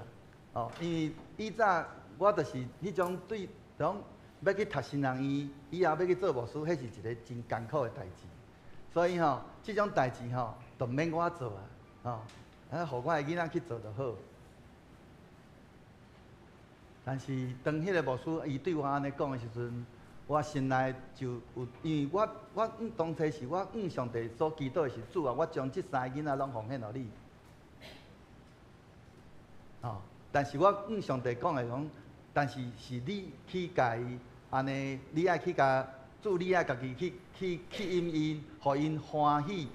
[SPEAKER 4] 哦，因為以早我就是彼種對，講欲去讀神學院，以後欲去做牧師，彼是一個真艱苦的代誌，所以吼，這種代誌吼，就毋免我做啊，吼，啊，予我的囡仔去做就好。但是當彼個牧師伊對我按呢講的時陣，我心內就有，因為我當初是我向上帝所祈禱的是主啊，我將這三个囡仔攏奉獻予你。哦，但是我向上帝講的講，但是是你去共伊按呢，你愛去共主，你愛家己去吸引𪜶，予𪜶歡喜，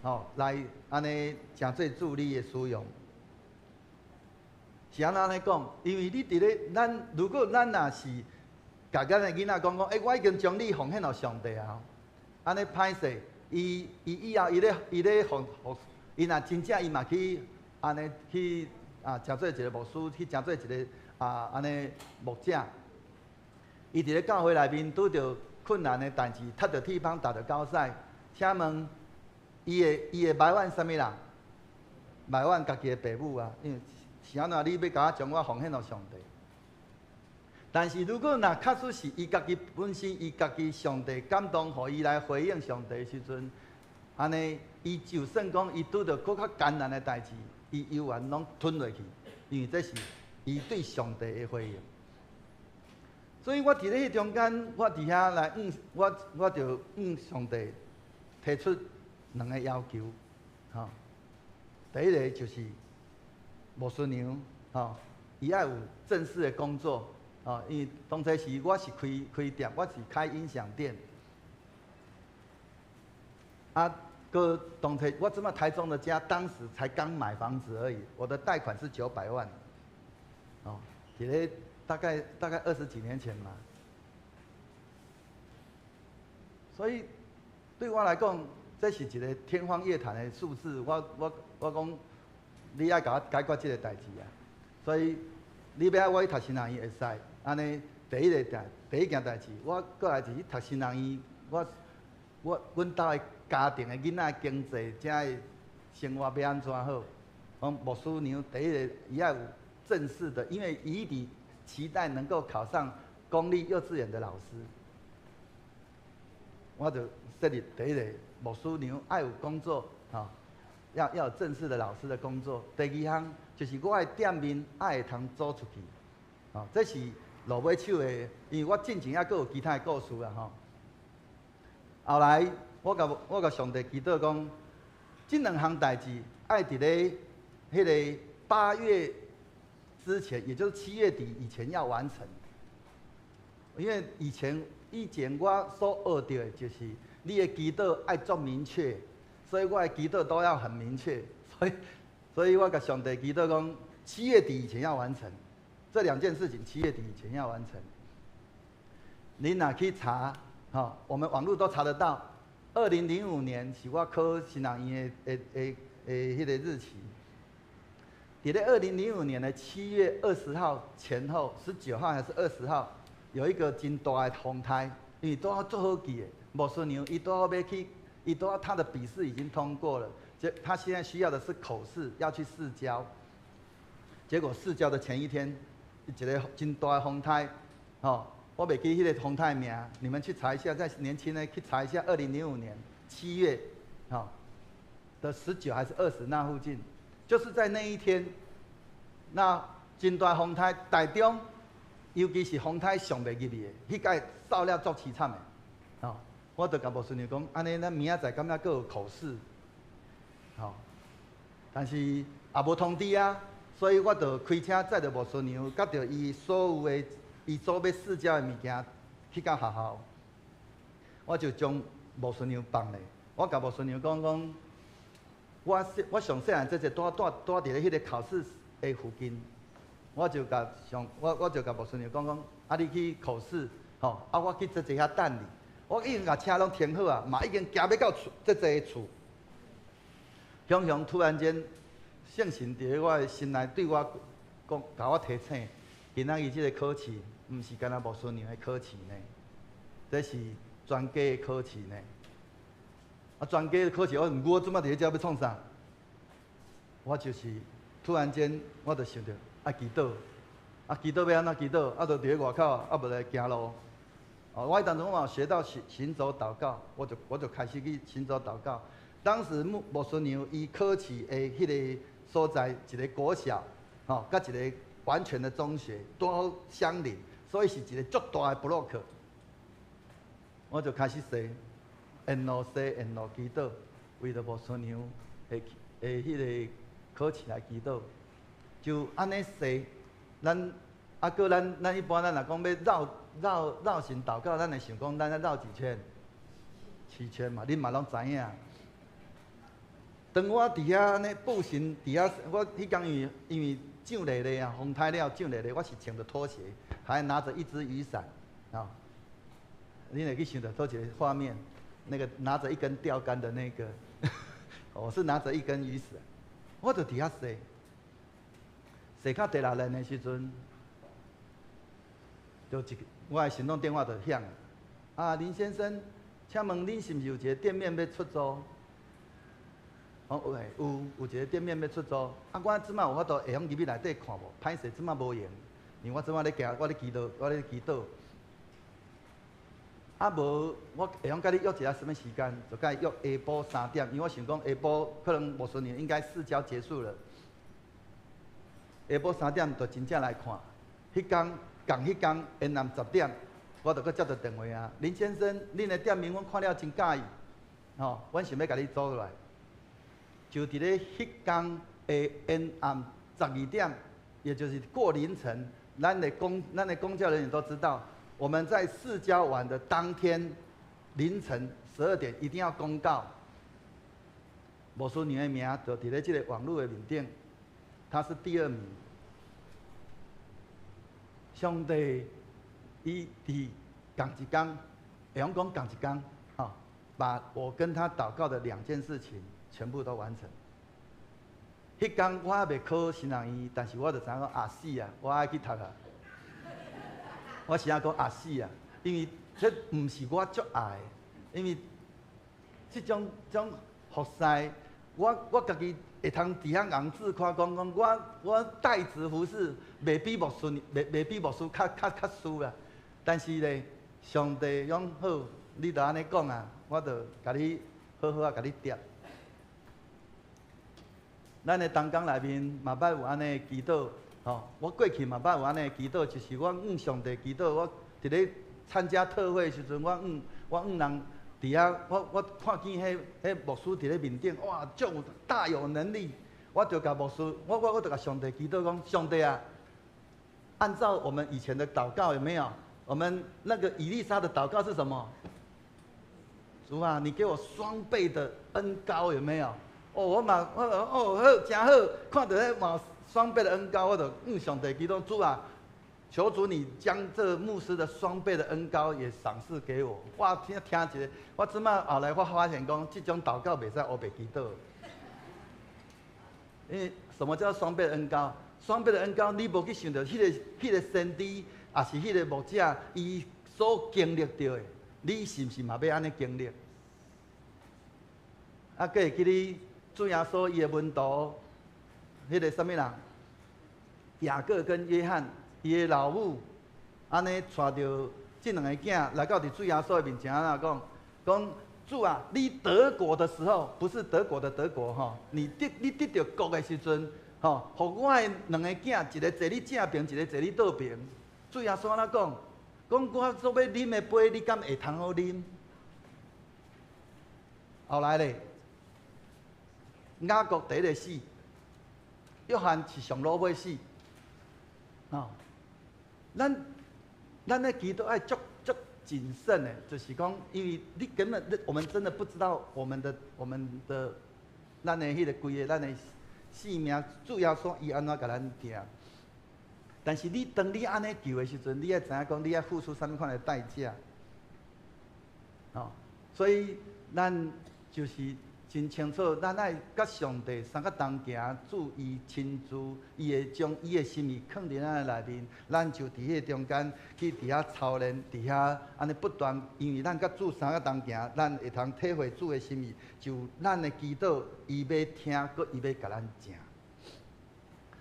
[SPEAKER 4] 吼，來按呢成做主你的使用。是按怎按呢講？因為你佇咧咱，如果咱若是共咱的囡仔講講，欸，我已經將你奉獻予上帝啊，按呢歹勢，伊以後伊咧奉服，伊若真正伊嘛去按呢去啊，成做一個牧師，去成做一個啊按呢牧者，伊佇咧教會內面拄著困難的代誌，踢著鐵枋，踏著狗屎，請問伊會埋怨啥物人？埋怨家己的爸母啊，因為是按怎你欲共我將我奉獻予上帝？但是如果若確實是伊家己本身，伊家己上帝感動，予伊來回應上帝的時陣，按呢，伊就算講伊拄著閣較艱難的代誌，伊猶原攏吞落去，因為這是伊對上帝的回應。所以我佇咧彼中間，我佇遐來向我，我就向上帝提出兩個要求，吼。第一個就是牧師娘，吼，伊愛有正式的工作，吼，因為當初時我是開開店，我是開音響店。啊，閣當初我這馬台中的家，當時才剛買房子而已，我的貸款是900萬，哦，佇咧大概20幾年前嘛。所以對我來講，這是一個天方夜譚的數字。我講，你愛共我解決這個代誌啊！所以你欲愛我去讀神學院會使，按呢第一件代誌，我閣來是去讀神學院，我阮兜的家庭的囡仔經濟，遮的生活欲按怎好？講牧師娘第一個伊愛有正式的，因為伊一直期待能夠考上公立幼稚園的老師。我就設立第一個牧師娘愛有工作，吼，要有正式的老師的工作。第二項就是我的店面愛會通租出去，吼，這是落尾手的，因為我進前猶閣有其他的故事啦，吼。後來我共上帝祈禱講，這兩項代誌愛佇咧彼个8月之前，也就是7月底以前要完成。因為以前我所學著的就是你的祈禱愛足明確，所以我的祈禱都要很明確。所以我共上帝祈禱講，七月底以前要完成這兩件事情，七月底以前要完成。你若去查，吼，我們網路都查得到。2005年是我考神學院的彼个日期。佇咧2005年的7月20號前後，19號還是20號，有一個真大的風颱，因為拄好足好記的，牧師娘伊拄好欲去，伊拄好他的筆試已經通過了，這他現在需要的是口試，要去試教。結果試教的前一天，一個真大的風颱，吼，我袂記彼個風颱名，你們去查一下，在年輕的去查一下，2005年7月，吼的19還是二十那附近，就是在那一天，那真大風颱，台中，尤其是風颱上袂入去的，彼擺掃了足凄慘的，吼，我就共牧師娘講，按呢咱明仔載敢猶閣有口試，吼，但是也無通知啊，所以我就開車載著牧師娘，佮著伊所有的伊所欲試教的物件去到學校，我就將牧師娘放咧，我共牧師娘講講，我上細漢這個拄拄拄佇咧彼個考試的附近，我就共牧師娘講講，啊你去口試，吼，啊我去姐姐遐等你，我已經共車攏停好啊，嘛已經行欲到厝姐姐的厝，雄雄突然間聖神佇咧我的心內對我講，共我提醒，今仔日這個考試毋是干焦牧師娘的考試呢，這是全家的考試呢。啊，全家的考試，我毋過我這擺佇咧遮欲創啥？我就是突然間，我就想著愛祈禱，啊，祈禱欲按怎祈禱？啊，就佇咧外口，啊，無來行路。哦，我彼當陣我嘛有學到行走禱告，我就開始去行走禱告。當時牧師娘伊考試的彼個所在，一個國小，吼，佮一個完全的中學，拄好相鄰，所以是一個足大的 block。我就開始踅，沿路踅，沿路祈禱，為著牧師娘的彼個考試來祈禱。就按呢踅，咱啊，閣咱一般咱若講欲繞神禱告，咱會想講咱愛繞幾圈？七圈嘛，恁嘛攏知影。當我佇遐按呢步行佇遐，我彼工因為上落咧啊，風颱了上落咧，我是穿著拖鞋，還拿著一支雨傘，啊，你會去想著佗一個畫面，那個拿著一根釣竿的那個，我是拿著一根雨傘，我就佇遐踅，踅到第六輪的時陣，就一個我的行動電話就響，啊，林先生，請問恁是毋是有一個店面欲出租？講有嘿，有一個店面欲出租，啊，我這擺有法度會曉入去內底看無？歹勢，這擺無閒，因為我這擺咧行，我咧祈禱，我咧祈禱。啊無，我會曉佮你約一下啥物時間？就共伊約下晡3點，因為我想講下晡可能牧師娘應該試教結束了。下晡三點就真正來看，彼工仝彼工下暗10點，我就閣接著電話啊，林先生，恁的店面阮看了真佮意，吼，阮想欲共你租落來。就佇咧彼工的下暗12點，也就是過凌晨，咱的公教人員都知道，我們在試教完的當天凌晨12點一定要公告。牧師娘的名就佇咧這個網路的面頂，他是第二名。上帝，伊佇仝一工，會曉講仝一工，吼，把我跟他禱告的兩件事情全部都完成。彼工我猶未考神學院，但是我就知影講啊死啊，我愛去讀啊。我是按講啊死啊，因為這毋是我足愛的，因為這種服侍，我家己會通佇遐尪自誇講講，我帶職服侍，袂比牧師，袂比牧師較輸啦。但是咧，上帝講好，你著按呢講啊，我著共你好好啊，共你疊。咱的同工內面嘛捌有按呢祈禱，吼，我過去嘛捌有按呢祈禱，就是我向上帝祈禱，我佇咧參加特會時陣，我向人佇遐，我看見彼牧師佇咧面頂，哇，足有大有能力，我就共牧師，我就共上帝祈禱講，上帝啊，按照我們以前的禱告有沒有？我們那個以利沙的禱告是什麼？主啊，你給我雙倍的恩膏有沒有？哦，我嘛，我哦好，誠好，看著彼嘛雙倍的恩膏，我就向上帝祈禱，主啊，求主你將這牧師的雙倍的恩膏也賞賜給我。我聽聽一下，我這擺後來我發現講，這種禱告袂使烏白祈禱。因為什麼叫雙倍恩膏？雙倍的恩膏，你無去想著彼個先知，抑是彼個牧者，伊所經歷著的，你是毋是嘛欲按呢經歷？啊，閣會記得主耶穌伊的門徒，彼個啥物人？雅各跟約翰，伊的老母，按呢帶著這兩個囝來到佇主耶穌的面前，按怎講？講主啊，你得國的時候，不是德國的德國吼，你得著國的時陣，吼，予我的兩個囝，一个坐你正爿，一个坐你倒爿。主耶穌按怎講？講我所欲啉的杯，你敢會通好啉？後來咧，雅各第一个死，約翰是上落尾死。吼，咱咧祈禱愛足足謹慎的，就是講，因為你根本，我們真的不知道我們的咱的彼個規个咱的性命，主耶穌伊按怎共咱定。但是你當你按呢求的時陣，你愛知影講，你愛付出啥物款的代價。吼，所以咱就是真清楚，咱愛佮上帝相佮同行，主伊親自，伊會將伊的心意囥佇咱的內面，咱就佇彼个中間去佇遐操練，佇遐按呢不斷，因為咱佮主相佮同行，咱會通體會主的心意，就咱的祈禱，伊欲聽，閣伊欲共咱成。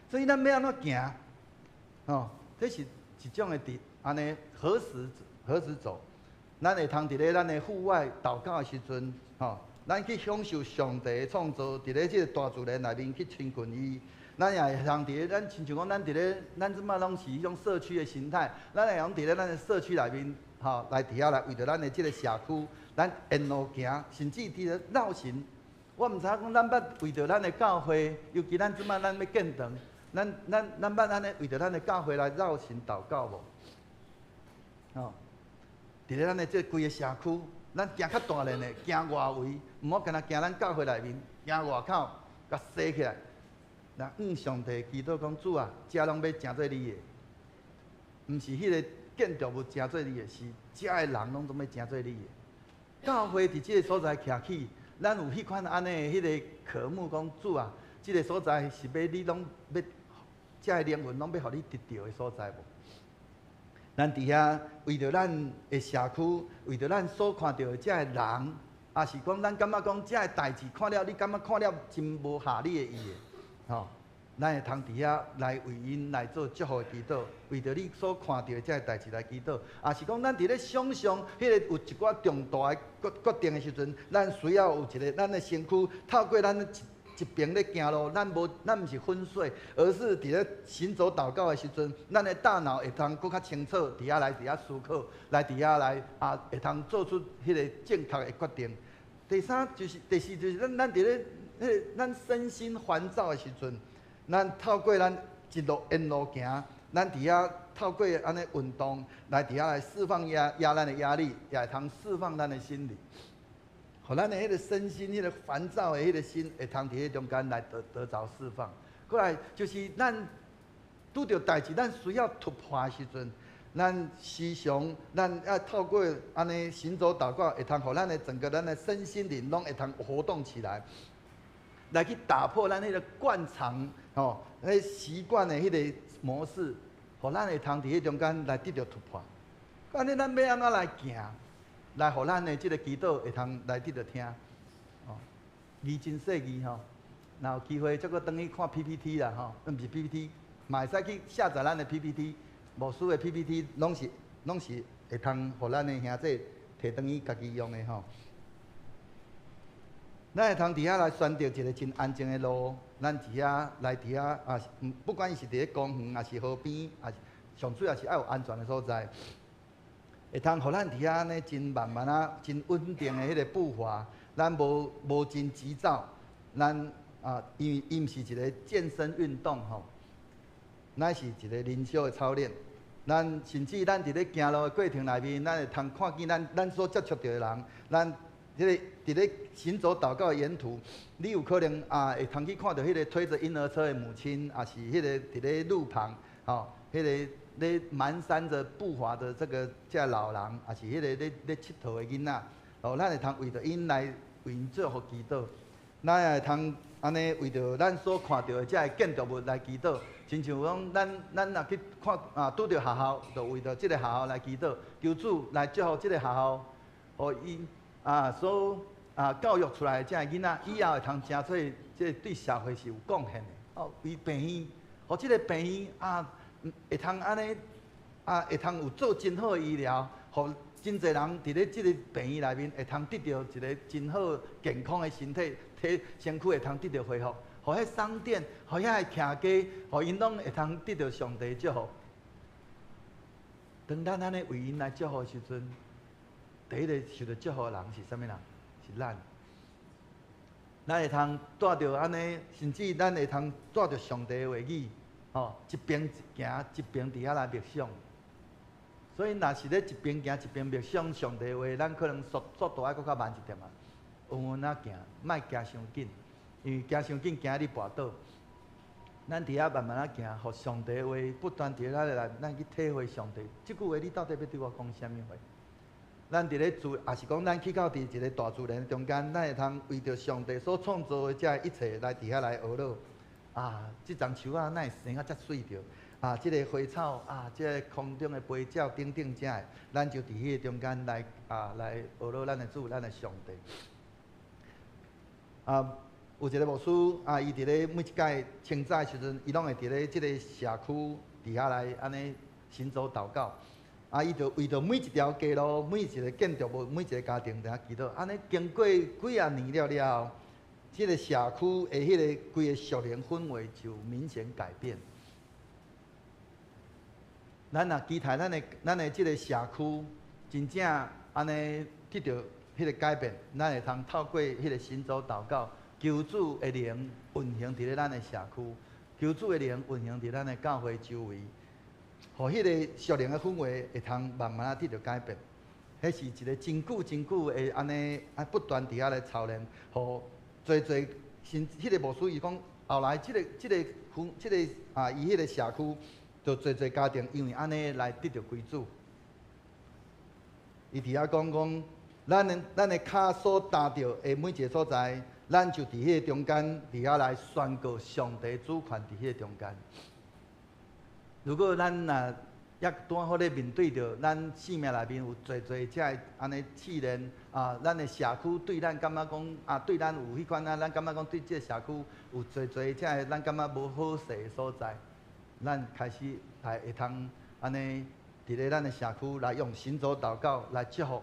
[SPEAKER 4] 所以咱欲按怎行？吼，這是一種的佇按呢何時何時走？咱會通佇咧咱的戶外禱告的時陣，吼，咱去享受上帝的創造，佇咧這個大自然內面去親近伊。咱也會通佇咧咱親像講，咱佇咧咱這擺攏是彼種社區的形態，咱會用佇咧咱的社區內面，吼，來佇遐來為著咱的這個社區，咱沿路行，甚至佇咧繞行。我毋知影講，咱捌為著咱的教會，尤其咱這擺咱欲建堂。咱捌按呢為著咱的教會來繞行禱告無？吼，佇咧咱的這規个社區，咱行較大練的，行外圍，毋好干焦行咱教會內面，行外口，共踅起來。來向上帝祈禱講，主啊，這攏欲成做你的，毋是彼个建築物成做你的，是遮的人攏總欲成做你的。教會佇這个所在徛起，咱有彼款按呢彼个渴慕講，主啊，這个所在是欲你攏欲。遮个靈魂攏欲予你得著的所在無？咱佇遐為著咱的社區，為著咱所看著的遮个人，抑是講咱感覺講遮个代誌看了，你感覺看了真無合你的意的，吼，咱會通佇遐來為𪜶來做祝福的祈禱，為著你所看著的遮个代誌來祈禱，抑是講咱佇咧想像彼个有一寡重大的決定的時陣，咱需要有一个咱的身軀透過咱一邊咧行路，咱無，咱毋是昏睡，而是佇咧行走禱告的時陣，咱的大腦會通閣較清楚，佇遐來佇遐思考，來佇遐來啊，會通做出彼个正確的決定。第三就是第四就是咱佇咧彼个咱身心煩躁的時陣，咱透過咱一路沿路行，咱佇遐透過按呢運動來佇遐來釋放咱的壓力，也會通釋放咱的心理。予咱的彼个身心、彼个煩躁的彼个心，會通佇彼中間來得著釋放。過來就是咱拄著代誌，咱需要突破的時陣，咱時常咱愛透過按呢行走禱告，會通予咱的整個咱的身心靈攏會通活動起來，來去打破咱彼个慣常吼、彼習慣的彼个模式，予咱會通佇彼中間來得著突破。按呢，咱欲按怎來行？來，予咱的這个祈禱會通來得著聽，哦，字真細膩吼，若有機會再閣轉去看 PPT 啦吼，毋是 PPT，嘛會使去下載咱的 PPT，牧師的 PPT 攏是會通予咱的兄弟提轉去家己用的吼。咱會通佇遐來選擇一个真安靜的路，咱佇遐來佇遐啊，不管伊是佇咧公園，抑是河邊，抑是上主要是愛有安全的所在。會通予咱佇遐按呢真慢慢仔、真穩定的彼个步伐，咱無真急躁，咱啊，因為伊毋是一個健身運動吼，乃是一個靈修的操練。咱甚至咱佇咧行路的過程內面，咱會通看見咱所接觸著的人，咱彼个佇咧行走禱告的沿途，你有可能啊會通去看著彼个推著嬰兒車的母親，抑是彼個佇咧路旁，吼，彼个咧蹣跚著步伐的這老人，抑是彼个咧𨑨迌的囡仔，哦，咱會通為著𪜶來為𪜶祝福祈禱，咱也會通按呢為著咱所看著的這个建築物來祈禱，親像講咱若去看啊，拄著學校，就為著這个學校來祈禱，求主來祝福這个學校，予伊啊所啊教育出來的這个囡仔，以後會通成做這个對社會是有貢獻的。哦，為病院，予這个病院啊會通按呢啊會通有做真好的醫療，予真濟人佇咧這个病院內面會通得著一个真好健康的身體，體身軀會通得著恢復。予彼商店，予遐个徛家，予𪜶攏會通得著上帝祝福。當咱按呢為𪜶來祝福的時陣，第一个受著祝福的人是啥物人？是咱。咱會通帶著按呢，甚至咱會通帶著上帝的話語，吼，一邊行一邊佇遐來默想。所以，若是咧一邊行一邊默想上帝話，咱可能速度愛閣較慢一點仔，穩穩仔行，莫行傷緊，因為行傷緊驚你跋倒。咱佇遐慢慢仔行，予上帝話不斷佇咱內，咱去體會上帝。這句話你到底欲對我講啥物話？咱佇咧自，抑是講咱去到佇一个大自然中間，咱會通為著上帝所創造的這一切來佇遐來呵咾。啊，這叢樹仔哪會生啊遮媠著？啊，這个花草啊，這个空中的飛鳥等等遮的，咱就佇彼个中間來啊，來呵咾咱的主，咱的上帝。啊，有一个牧師啊，伊佇咧每一擺清早的時陣，伊攏會佇咧這个社區佇遐來按呢行走禱告。啊，伊就為著每一條街路、每一个建築物、每一个家庭佇遐祈禱。按呢經過幾仔年了了後，這个社區的彼个規个屬靈氛圍就明顯改變。咱若期待咱的這个社區真正按呢得著彼个改變，咱會通透過彼个行走禱告，求主的靈運行佇咧咱的社區，求主的靈運行佇咱的教會周圍，予彼個屬靈的氛圍會通慢慢仔得著改變。彼是一个真久真久的按呢啊不斷佇遐來操練，予濟濟新彼个牧師伊講，後來這個啊，伊彼个社區就濟濟家庭因為按呢來得著歸主。伊佇遐講講，咱的跤所踏著的每一个所在，咱就佇彼个中間佇遐來宣告上帝主權佇彼个中間。如果咱若猶拄好咧面對著咱生命內面有濟濟這个按呢試煉啊，咱的社區對咱感覺講啊，對咱有彼款啊，咱感覺講對這个社區有濟濟這个咱感覺無好勢的所在，咱開始來會通按呢佇咧咱的社區來用行走禱告來祝福，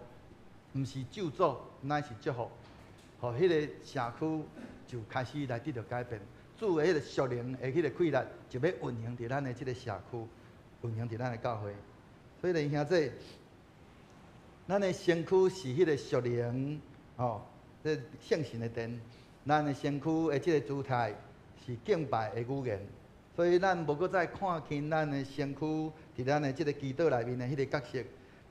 [SPEAKER 4] 毋是咒詛，乃是祝福，予彼个社區就開始來得著改變。主的彼个屬靈的彼个氣力就欲運行佇咱的這个社區，運行佇咱的教會。所以弟兄姊，咱的身軀是彼个屬靈吼，這聖神的殿。咱的身軀的這个姿態是敬拜的語言。所以咱無閣再看輕咱的身軀佇咱的這个祈禱內面的彼个角色。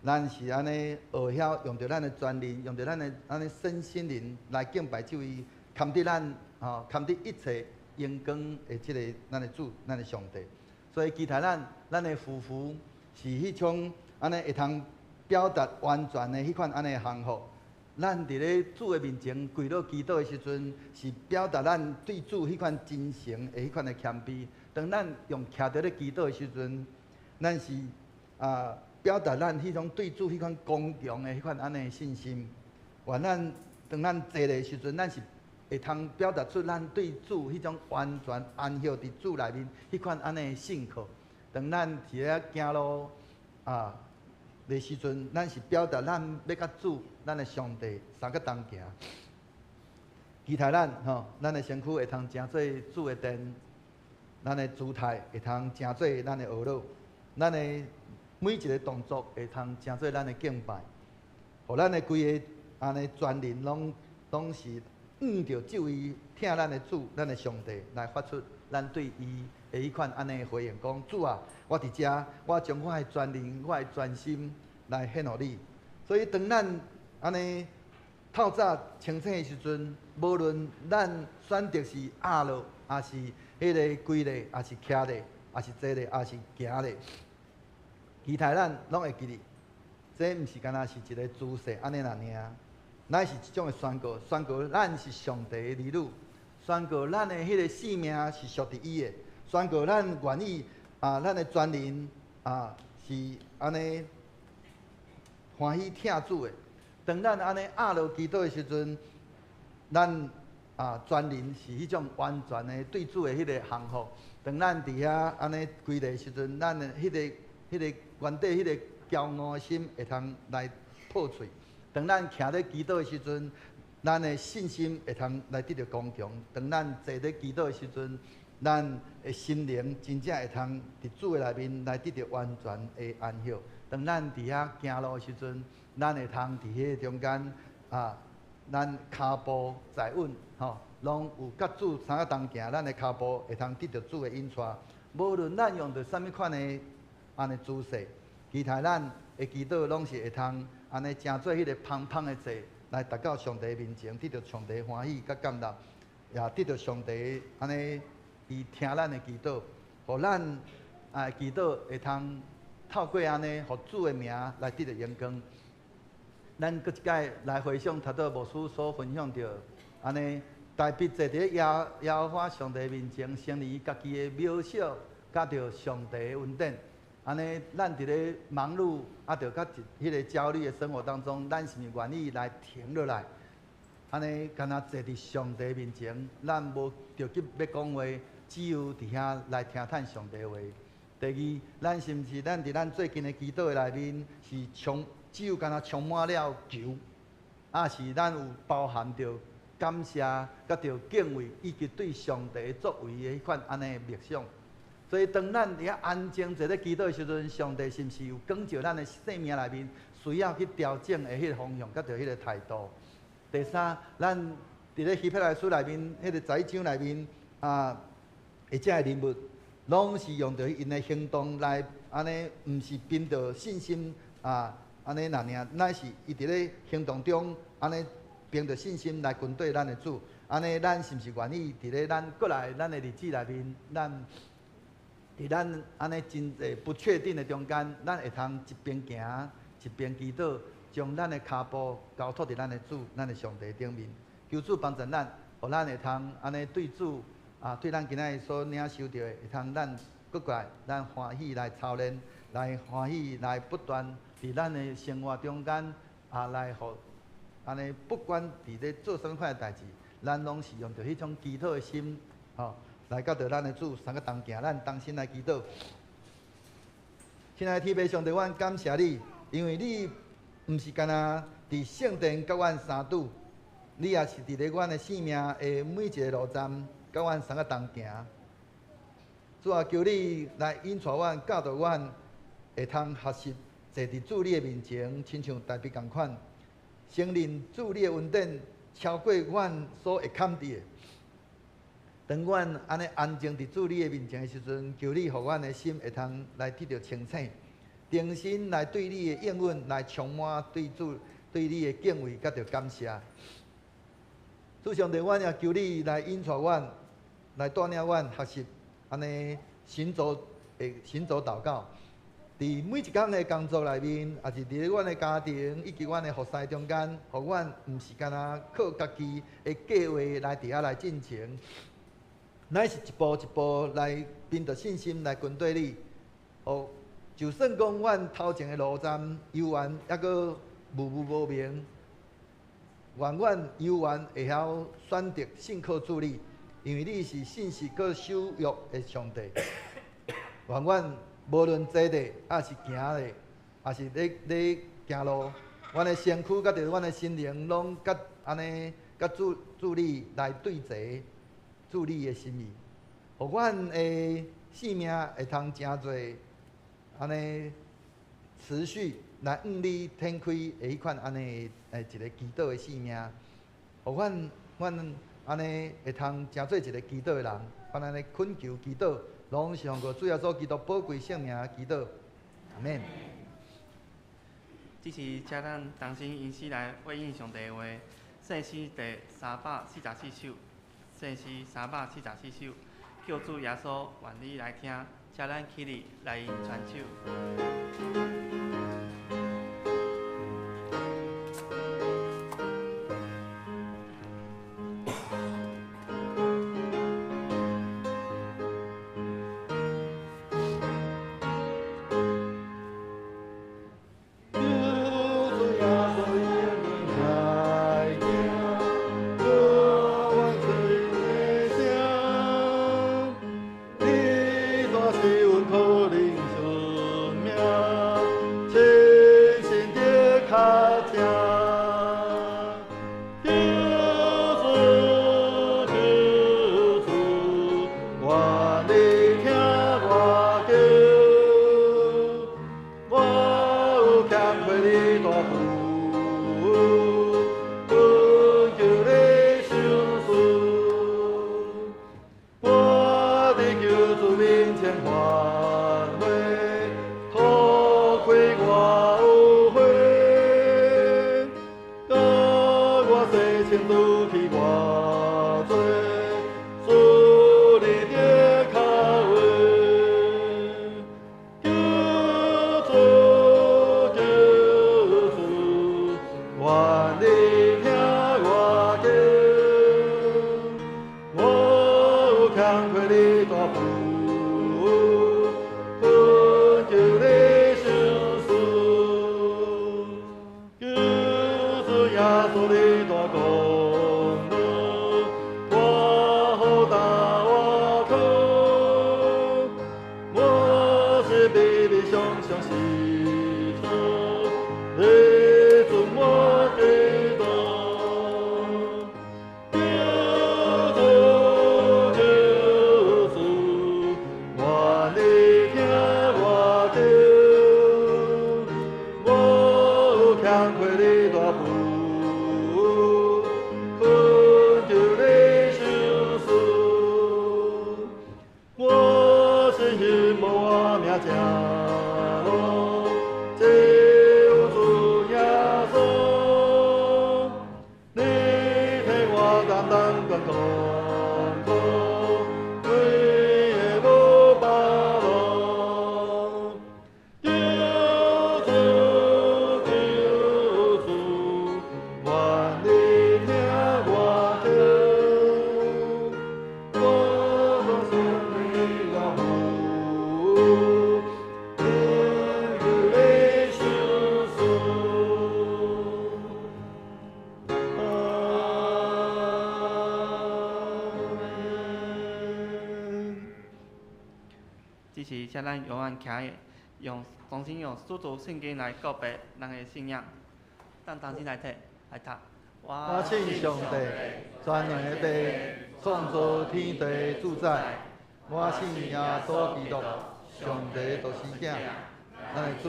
[SPEAKER 4] 咱是按呢學曉用著咱的全靈，用著咱的按呢身心靈來敬拜這位堪得咱吼，堪得一切榮光的這个咱的主，咱的上帝。所以期待咱的夫婦是彼種按呢會通表達完全的彼款按呢降服。咱佇咧主的面前跪落祈禱的時陣，是表達咱對主彼款真誠的彼款的謙卑。當咱用徛佇咧祈禱的時陣，咱是啊表達咱彼種對主彼款剛強的彼款按呢信心。願咱當咱坐的時陣，咱是會通表達出咱對主彼種完全安歇佇主內面彼款按呢信靠。當咱佇咧行路啊的時陣，咱是表達咱欲佮主、咱的上帝相佮同行。期待咱吼，咱的身軀會通成做主的殿，咱的姿態會通成做咱的呵咾，咱的每一个動作會通成做咱的敬拜，予咱的規个按呢全人攏是向著這位疼咱的主、咱的上帝來發出咱對伊的彼款按呢回應，講主啊，我佇遮，我將我的全靈、我的全心來獻予你。所以當咱按呢透早清醒的時陣，無論咱選擇是壓落，抑是彼个跪咧，抑是徛咧，抑是坐咧，抑是行咧，期待咱攏會記得，這毋是干焦是一个姿勢按呢爾，乃是一種的宣告，宣告咱是上帝的兒女，宣告咱的彼个性命是屬佇伊的，宣告咱願意啊，咱的全人啊是按呢歡喜疼主的。當咱按呢壓落祈禱的時陣，咱啊全人是彼種完全的對主的彼个降服。當咱佇遐按呢跪的時陣，咱的彼個原底彼个驕傲的心會通來破碎。當咱徛咧祈禱的時陣，咱的信心會通來得著剛強。當咱坐咧祈禱的時陣，咱的心靈真正會通佇主的內面來得著完全的安息。當咱佇遐行路的時陣，咱會通佇彼个中間啊，咱跤步在穩，吼，攏有佮主相佮同行，咱的跤步會通得著主的引帶。無論咱用著啥物款的按呢姿勢，期待咱的祈禱攏是會通按呢成做彼个芳芳的祭，來達到上帝面前，得著上帝歡喜佮感納，也得著上帝按呢伊聽咱的祈禱，予咱啊祈禱會通透過按呢，予主的名來得著榮光。咱閣一擺來回想頭拄牧師所分享著，按呢，大衛坐佇咧耶和華上帝面前，承認伊家己的渺小，佮著上帝的恩典。按呢，咱佇咧忙碌，啊，著佮彼个焦慮的生活當中，咱是毋是願意來停落來？按呢，敢若坐佇上帝面前，咱無著急欲講話，只有佇遐來聽趁上帝話。第二，咱是毋是咱佇咱最近的祈禱的內面是充，只有敢若充滿了求，抑是咱有包含著感謝、佮著敬畏，以及對上帝作為的彼款按呢默想。所以，當咱佇遐安靜坐咧祈禱的時陣，上帝是毋是有光照咱的生命內面需要去調整的彼個方向，佮著彼個態度？第三，咱佇咧希伯來書內面，彼個11章內面啊，會遮的人物，攏是用著𪜶的行動來按呢，毋是憑著信心啊，按呢爾爾，乃是伊佇咧行動中按呢憑著信心來跟綴咱的主。按呢，咱是毋是願意佇咧咱過來咱的日子內面，咱佇咱按呢真濟不確定的中間，咱會通一邊行一邊祈禱，將咱的跤步交託佇咱的主、咱的上帝頂面，求主幫助咱，予咱會通按呢對主啊，對咱今仔日所領受著的，會通咱閣過來，咱歡喜來操練，來歡喜來不斷佇咱的生活中間啊，來予按呢，不管佇咧做啥物款的代誌，咱攏是用著彼種祈禱的心，吼，來佮著咱的主相佮同行，咱同心來祈禱。親愛的天父上帝，阮感謝你，因為你毋是干焦佇聖殿佮阮相拄，你也是佇咧阮的生命的每一个路站，佮阮相佮同行。主啊，求你來引帶阮、教導阮，會通學習坐佇主你的面前，親像大衛仝款，承認主你的恩典超過阮所會堪的。當阮按呢安靜佇主你的面前的時陣，求你予阮的心會通來得著清醒，重新來對你的應允來充滿對主對你的敬畏佮著感謝。主上帝，阮也求你來引帶阮，來帶領阮學習按呢行走的行走禱告。佇每一工的工作內面，抑是佇咧阮的家庭以及阮的服侍中間，予阮毋是干焦靠家己的計劃來佇遐來進前，乃是一步一步來憑著信心來跟綴你。哦，就算講阮頭前的路站猶原猶閣霧霧無明，願阮猶原會曉選擇信靠主你，因為你是信實閣守約的上帝。願阮無論坐咧，抑是行咧，抑是咧行路，阮的身軀佮著阮的心靈，攏佮按呢佮主你來對齊，主你的心意，予阮的性命會通成做按呢持續來向你展開的彼款按呢的一个祈禱的生命，予阮按呢會通成做一个祈禱的人，阮按呢懇求祈禱，攏是奉主耶穌基督寶貴聖名祈禱，阿們。
[SPEAKER 2] 這時，請咱同心吟詩來回應上帝的話，聖詩第344首，聖詩344首，叫主耶穌願你來聽，請咱起立來傳手。
[SPEAKER 3] 天繁花，土开我有花，甲我洗清除去我罪，主你的脚位，求主求主，愿你听我求，我有欠亏你大父，恳求你相思，求主耶稣你大功劳，我好担我扛，我是卑微常常失错，你准我基督。求主求主，愿你听我求，我有欠亏你大父，恳求你相思。我信心无我命正路，只有主耶稣，你替我担当悬痛苦，规个无巴路。求主求主，愿你听我求，我拢信你老父，恳求你相思。阿们。
[SPEAKER 2] 这是请咱永远徛的，用重新用使徒圣经来告白咱的信仰。咱同齐来提来读。
[SPEAKER 4] 我信上帝，全能的父，创造天地主宰。我信耶稣基督，上帝独生囝，咱的主，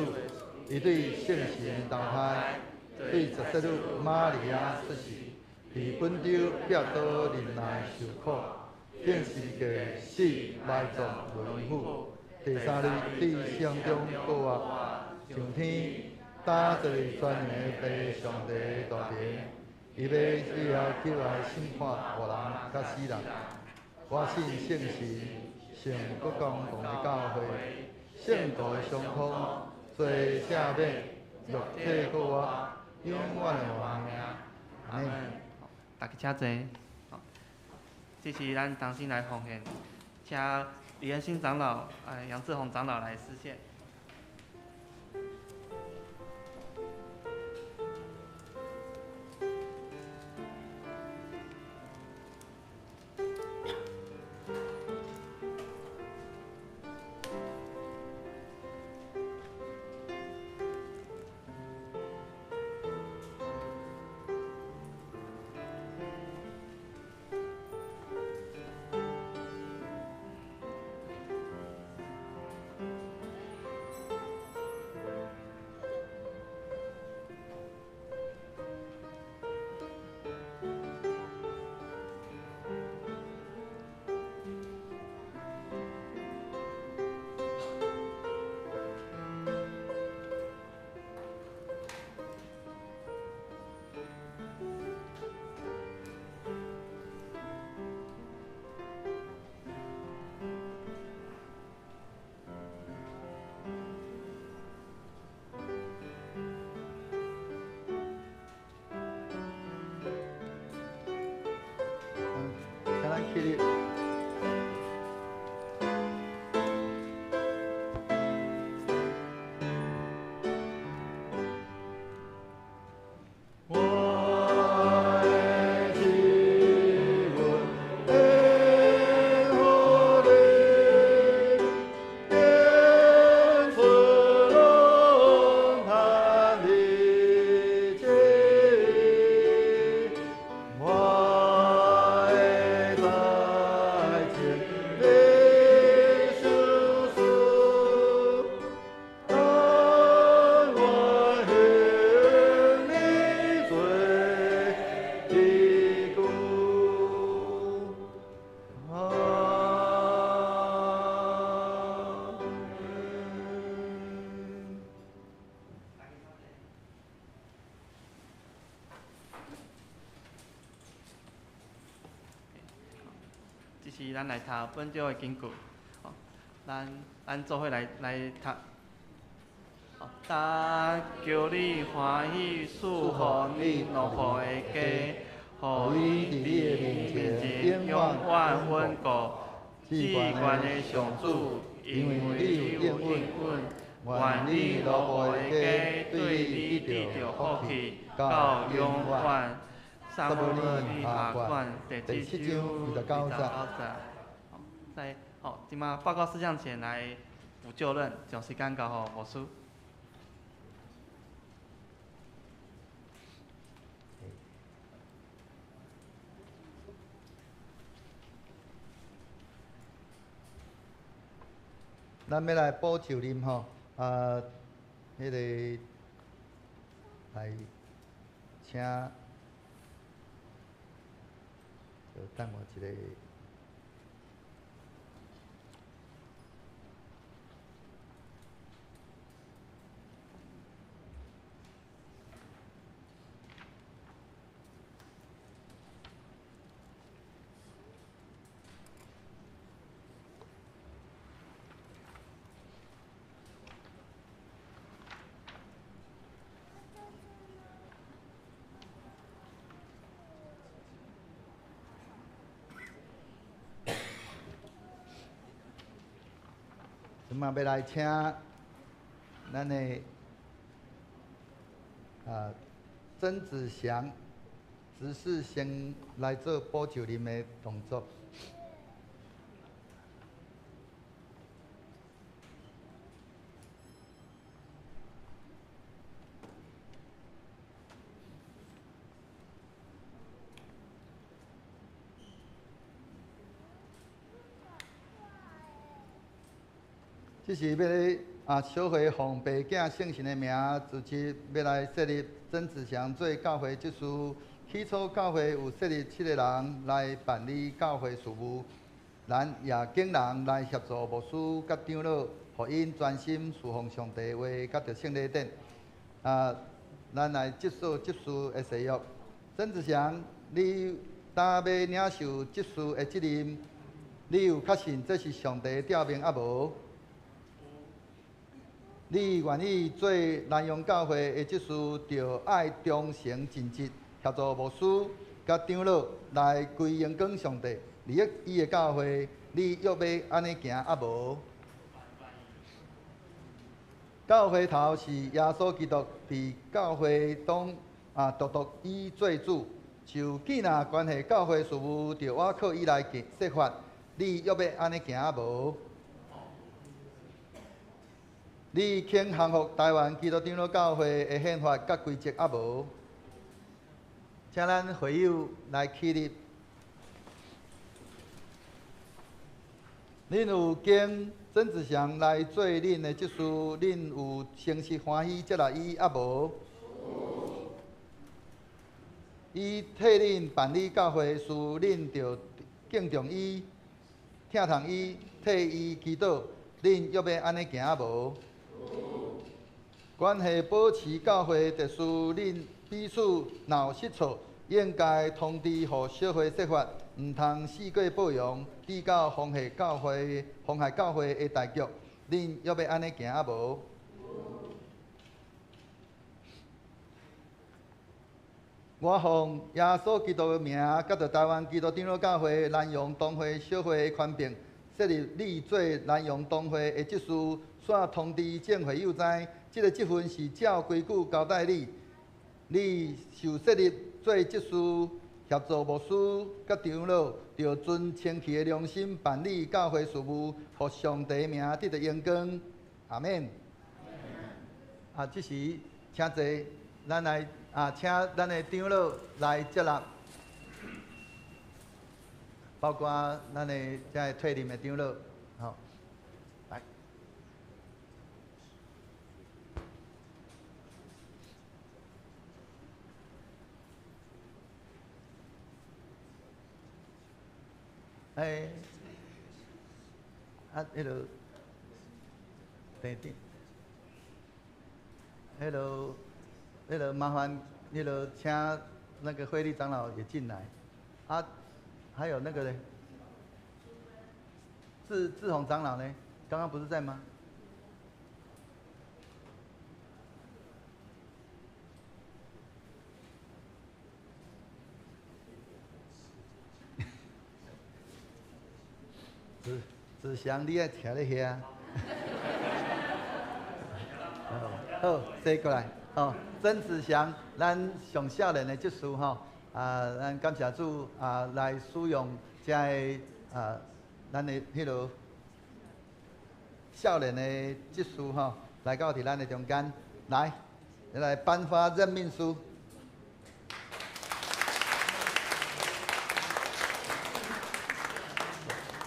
[SPEAKER 4] 伊对圣神投胎，对十世女玛利亚出世，伫本丢彼多忍耐受苦，钉十字架死埋葬落阴府，第三日伫死人中复活，上天，搭坐伫全能的父上帝大能，伊欲以后起来审判活人佮死人。我信圣神、圣各公共的教会、圣徒的相通、罪赦免、肉体复活、永远的活命。阿们。
[SPEAKER 2] 大家请坐。好，这是咱同心来奉献，请李恩新长老、杨志宏长老来司献。是咱來讀本章的經句，咱做伙來讀。但求你歡喜賜予你奴僕的家，予伊佇你的面前永遠穩固。至懸的上主，因為你有應允，願你奴僕的家對你得著福氣，到永遠。撒母耳記下卷第七章二十九節。在這馬報告事項前來補就任，將時間交予牧師。
[SPEAKER 4] 咱欲來補就任吼，啊，彼个來請，就等我一下。嘛欲來請咱的曾子祥執事先來做補就任的動作。這是欲小會奉白囝聖神的名，組織欲來設立曾子祥做教會執事。起初教會有設立七個人來辦理教會事務，咱也揀人來協助牧師佮長老，予𪜶專心事奉上帝話佮著聖禮典。咱來接受執事的誓約。曾子祥，你今欲領受執事的責任，你有確信這是上帝調命抑無？你願意做南陽教會的執事，著愛忠誠盡職，協助牧師佮長老來歸榮光上帝，利益伊的教會。你欲欲按呢行抑無？教會頭是耶穌基督，佇教會中獨獨伊做主。受見若關係教會事務，著倚靠伊來設法。你欲欲按呢行抑無？你肯降服台灣基督長老教會的憲法佮規則抑無？請咱會友來起立。恁有揀曾子祥來做恁的執事，恁有誠實歡喜接納伊抑無？伊替恁辦理教會事，恁著敬重伊、疼痛伊、替伊祈禱，恁欲欲按呢行抑無？關係保持教會秩序，恁彼此若有失錯，應該通知予小會說法，毋通四過褒揚，直到妨害教會的大局。恁欲欲按呢行抑無？我奉耶穌基督的名，佮著台灣基督長老教會南陽東會小會的權柄，設立你做南陽東會的執事，煞通知眾會友知，這个職分是照規矩交代你。你受設立做執事，協助牧師佮長老，著遵清氣的良心辦理教會事務，予上帝名得著榮光。阿們。這時請坐，咱來請咱的長老來接納，包括咱的這个退任的長老，吼，來。彼个等等，彼个麻烦，彼个请那个慧丽长老也進來，還有那個咧，志志宏长老呢？刚刚不是在吗？子子祥，你爱徛咧遐。好，坐过来。吼，曾子祥，咱上少年的执事吼，啊，咱感谢主啊，来使用这个啊，咱的彼落少年的执事吼，来到伫咱的中间，来，来颁发任命书。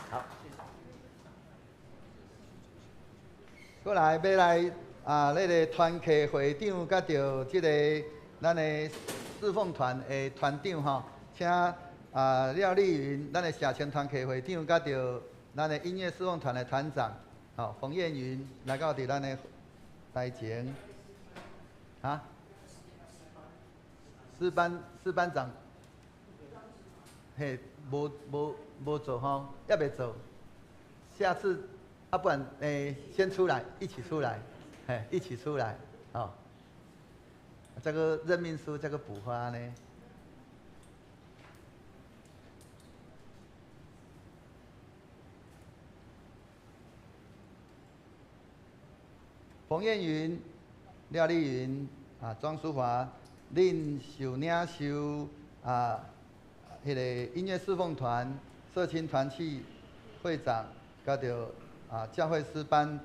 [SPEAKER 4] 好，过来，欲来。啊，那个团契会长佮著这个咱的侍奉团的团长吼，请啊廖丽云，咱的社青团契会长佮著咱的音乐侍奉团的团长，吼冯燕云来到伫咱的台前，啊，四班长，嘿，无做吼，犹未做，下次啊，不然先出来，一起出来。一起出来，哦，这个任命书，这个补发呢？冯燕云、廖丽云啊，庄淑华，恁受领受啊，彼个音乐侍奉团、社青团契会长，佮著啊教会诗班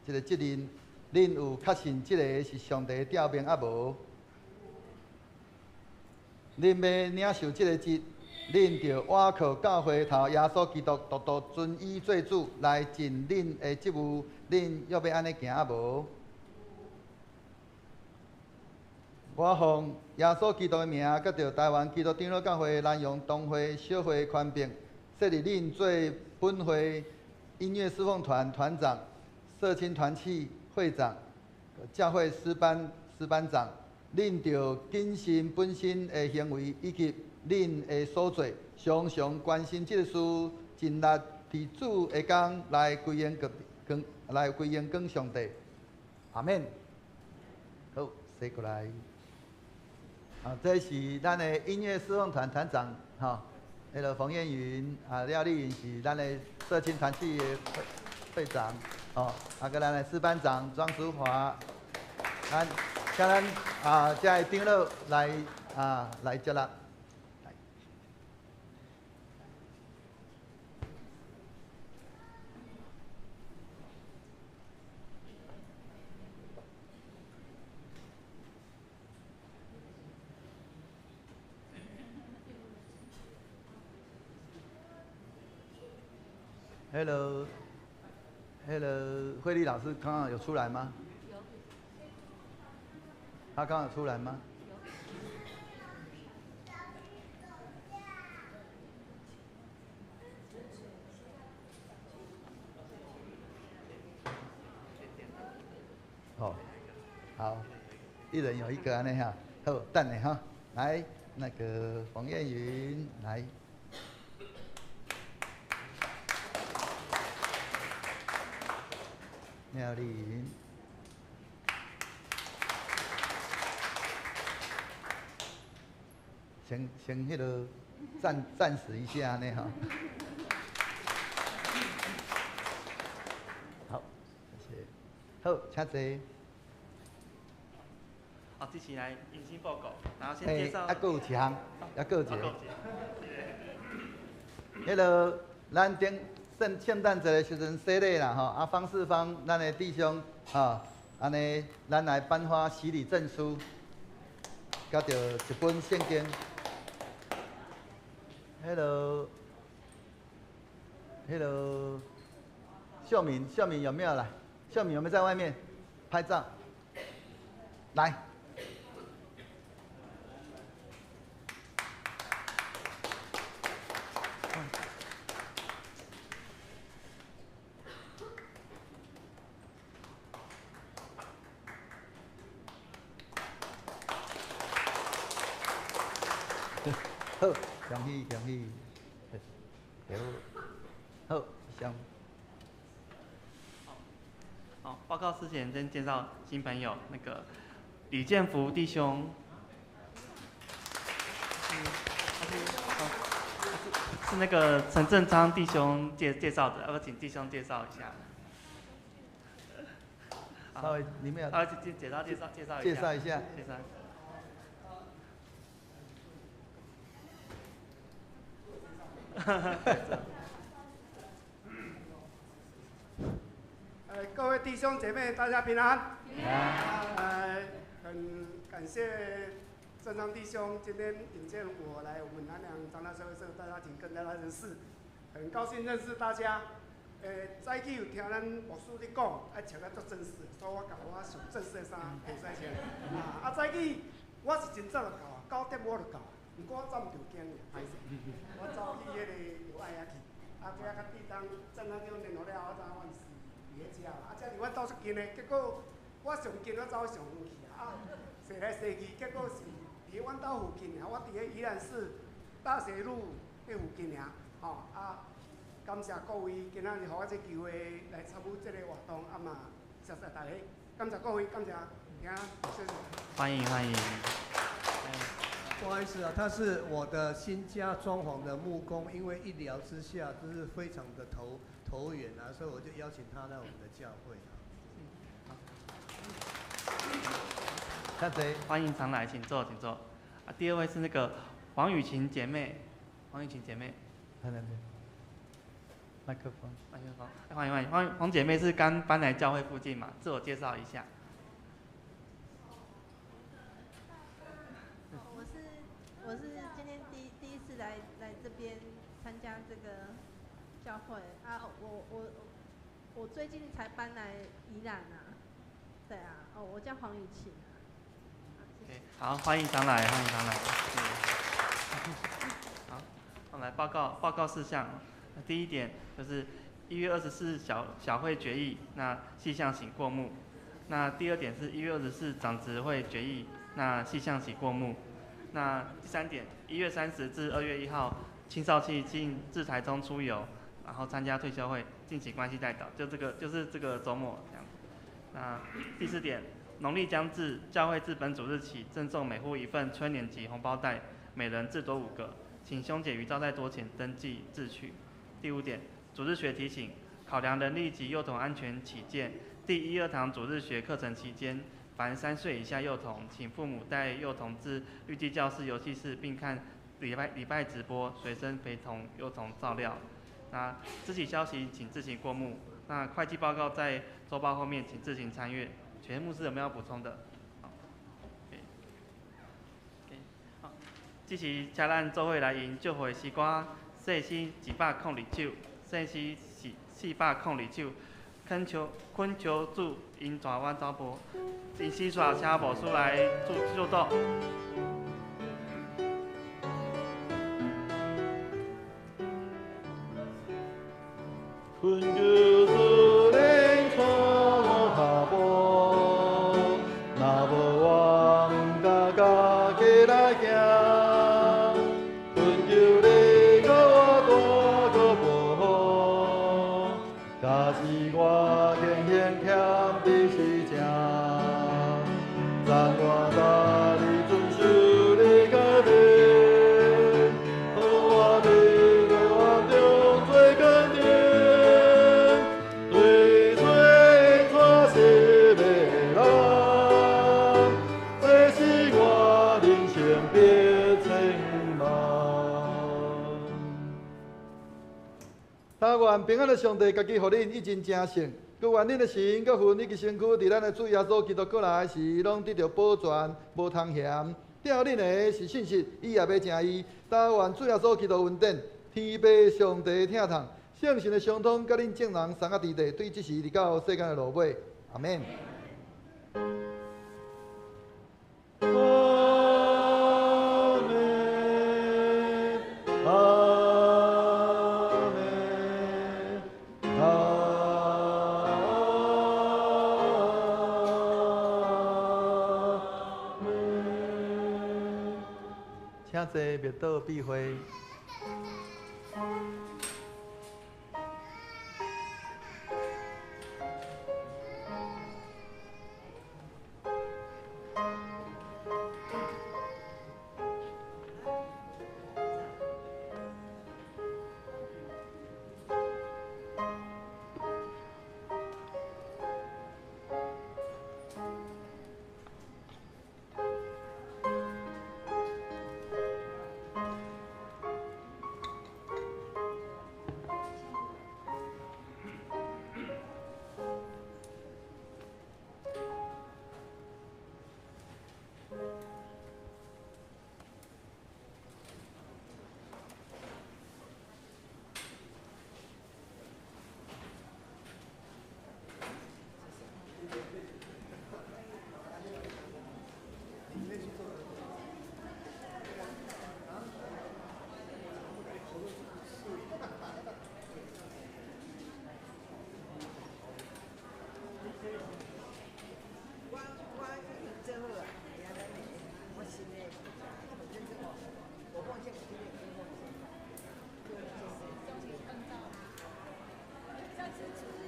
[SPEAKER 4] 这个责任。恁有确信这个是上帝的调命抑无？恁欲领受这个职，恁著倚靠教会头耶稣基督独独尊伊做主来尽恁的职务，恁欲欲按呢行抑无？我奉耶稣基督的名，佮著台湾基督长老教会南洋东会小会权柄，设立恁做本会音乐侍奉团团长、社青团契会长、教会诗班诗班长，恁著谨慎本身的行为以及恁的所做，常常关心这个事，尽力伫主的工来归荣光，来归荣光上帝。阿们。好，踅过来。啊，这是咱的音乐侍奉团团长，吼，彼个冯燕云啊，廖丽云是咱的社青团契的会长。哦，啊，阁咱的诗班长庄淑华，咱请咱啊，遮个长老来啊来接纳。Hello。那个慧丽老师刚刚有出来吗？
[SPEAKER 5] 有。
[SPEAKER 4] 他刚刚有出来吗？有。好，好，一人有一个按呢哈，好，等下哈，来，那个冯燕云来。廖丽云，先彼个暂时一下呢哈。好，谢谢。好，请坐。
[SPEAKER 2] 好，这次来迎新报告，然后先介绍。
[SPEAKER 4] 啊，阁有一项，犹阁有一个。彼个咱顶圣诞节的时阵洗礼啦吼，啊方世芳，咱的弟兄吼，按呢，咱来颁发洗礼证书，佮著一本圣经。Hello，Hello，秀敏，秀敏有没有来？秀敏有没有在外面拍照？来。好，恭喜恭喜，好，上。
[SPEAKER 2] 好，報告之前先介紹新朋友，那個李建福弟兄。是那個陳正昌弟兄介紹的，要不請弟兄介紹一下。
[SPEAKER 4] 稍微你們要。
[SPEAKER 2] 啊，介紹一下。
[SPEAKER 4] 介紹一下。
[SPEAKER 2] 介紹。
[SPEAKER 5] 各位弟兄姐妹，大家平安。
[SPEAKER 4] 平安。
[SPEAKER 5] 很感謝正昌弟兄今天引薦我來我們南陽長老教會這個大家庭跟大家認識，很高興認識大家。早起有聽咱牧師咧講，愛穿啊足正式，所以我共我上正式的衫提使穿。啊，早起我是真早就到，9點我就到，毋過我走毋著間爾，歹勢。我走去彼個友愛遐去，啊，過遐較地當正昌弟兄聯絡了後，我知影阮是佇咧遮，啊，遮離阮兜足近的，結果我上近我走上遠去啊，踅來踅去，結果是佇阮兜附近爾，我佇咧宜蘭市大學路彼附近爾，吼啊。感謝各位今仔日予我這個機會來參與這個活動，啊嘛，謝謝大家，感謝各位，感謝，聽，謝謝。
[SPEAKER 2] 歡迎歡迎。
[SPEAKER 6] 不好意思啊，他是我的新家裝潢的木工，因為一聊之下就是非常的投緣啊，所以我就邀請他來我們的教會啊。
[SPEAKER 4] 大家
[SPEAKER 2] 歡迎常來，請坐，請坐。啊，第二位是那個黃雨晴姐妹，黃雨晴姐妹。
[SPEAKER 4] 來來來。麥克風，
[SPEAKER 2] 麥克風，歡迎歡迎，黃黃姐妹是剛搬來教會附近嘛？自我介紹一下。
[SPEAKER 7] 我是今天第一次來這邊參加這個教會啊，我最近才搬來宜蘭啊，對啊，哦，我叫黃雨晴啊。
[SPEAKER 2] 好，歡迎常來，歡迎常來。好，我們來報告事項。第一點就是1月24小會決議，那細項請過目。那第二點是1月24長執會決議，那細項請過目。那第三點，1月30至2月1號青少器進至台中出遊，然後參加退休會，敬請關係代禱。就這個就是這個週末這樣。那第四點，農曆將至，教會自本主日起贈送每戶一份春聯及紅包袋，每人至多5個，請兄姐於招待桌前登記自取。第五點，主日學提醒，考量人力及幼童安全起見，第1、2堂主日學課程期間，凡3歲以下幼童，請父母帶幼童至綠地教室遊戲室，並看禮拜直播，隨身陪同幼童照料。那肢體消息請自行過目。那會計報告在週報後面，請自行參閱。全牧師有沒有要補充的？好，好，這是請咱做伙來吟祝福的詩歌。聖詩102首，聖詩是402首，懇求主引帶阮走步，因此煞請牧師來祝禱。
[SPEAKER 3] 恳求主領帶我腳步，若無我毋敢家己來行。懇求你予我大個保護，假使我敬虔欠的是正，赞我逐日遵守你诫命，予我伫黑暗中做坚定，对罪带失的人，这是我人生必前望。
[SPEAKER 4] 但願平安的上帝，家己予恁一真正聖，閣願恁的心、閣魂以及身軀，佇咱的主耶穌基督過來時，攏得著保全，無通嫌。疼恁的是信實，伊也欲成伊。但願主耶穌基督恩典、天父上帝疼痛、聖神的相通，佮恁眾人三个伫地，對這時直到世間的落尾。阿們。
[SPEAKER 3] 阿們，阿們，阿們。
[SPEAKER 4] 請坐，默禱閉會。
[SPEAKER 1] 我认真哦，我奉献，我今天已经奉献。
[SPEAKER 8] 上次主日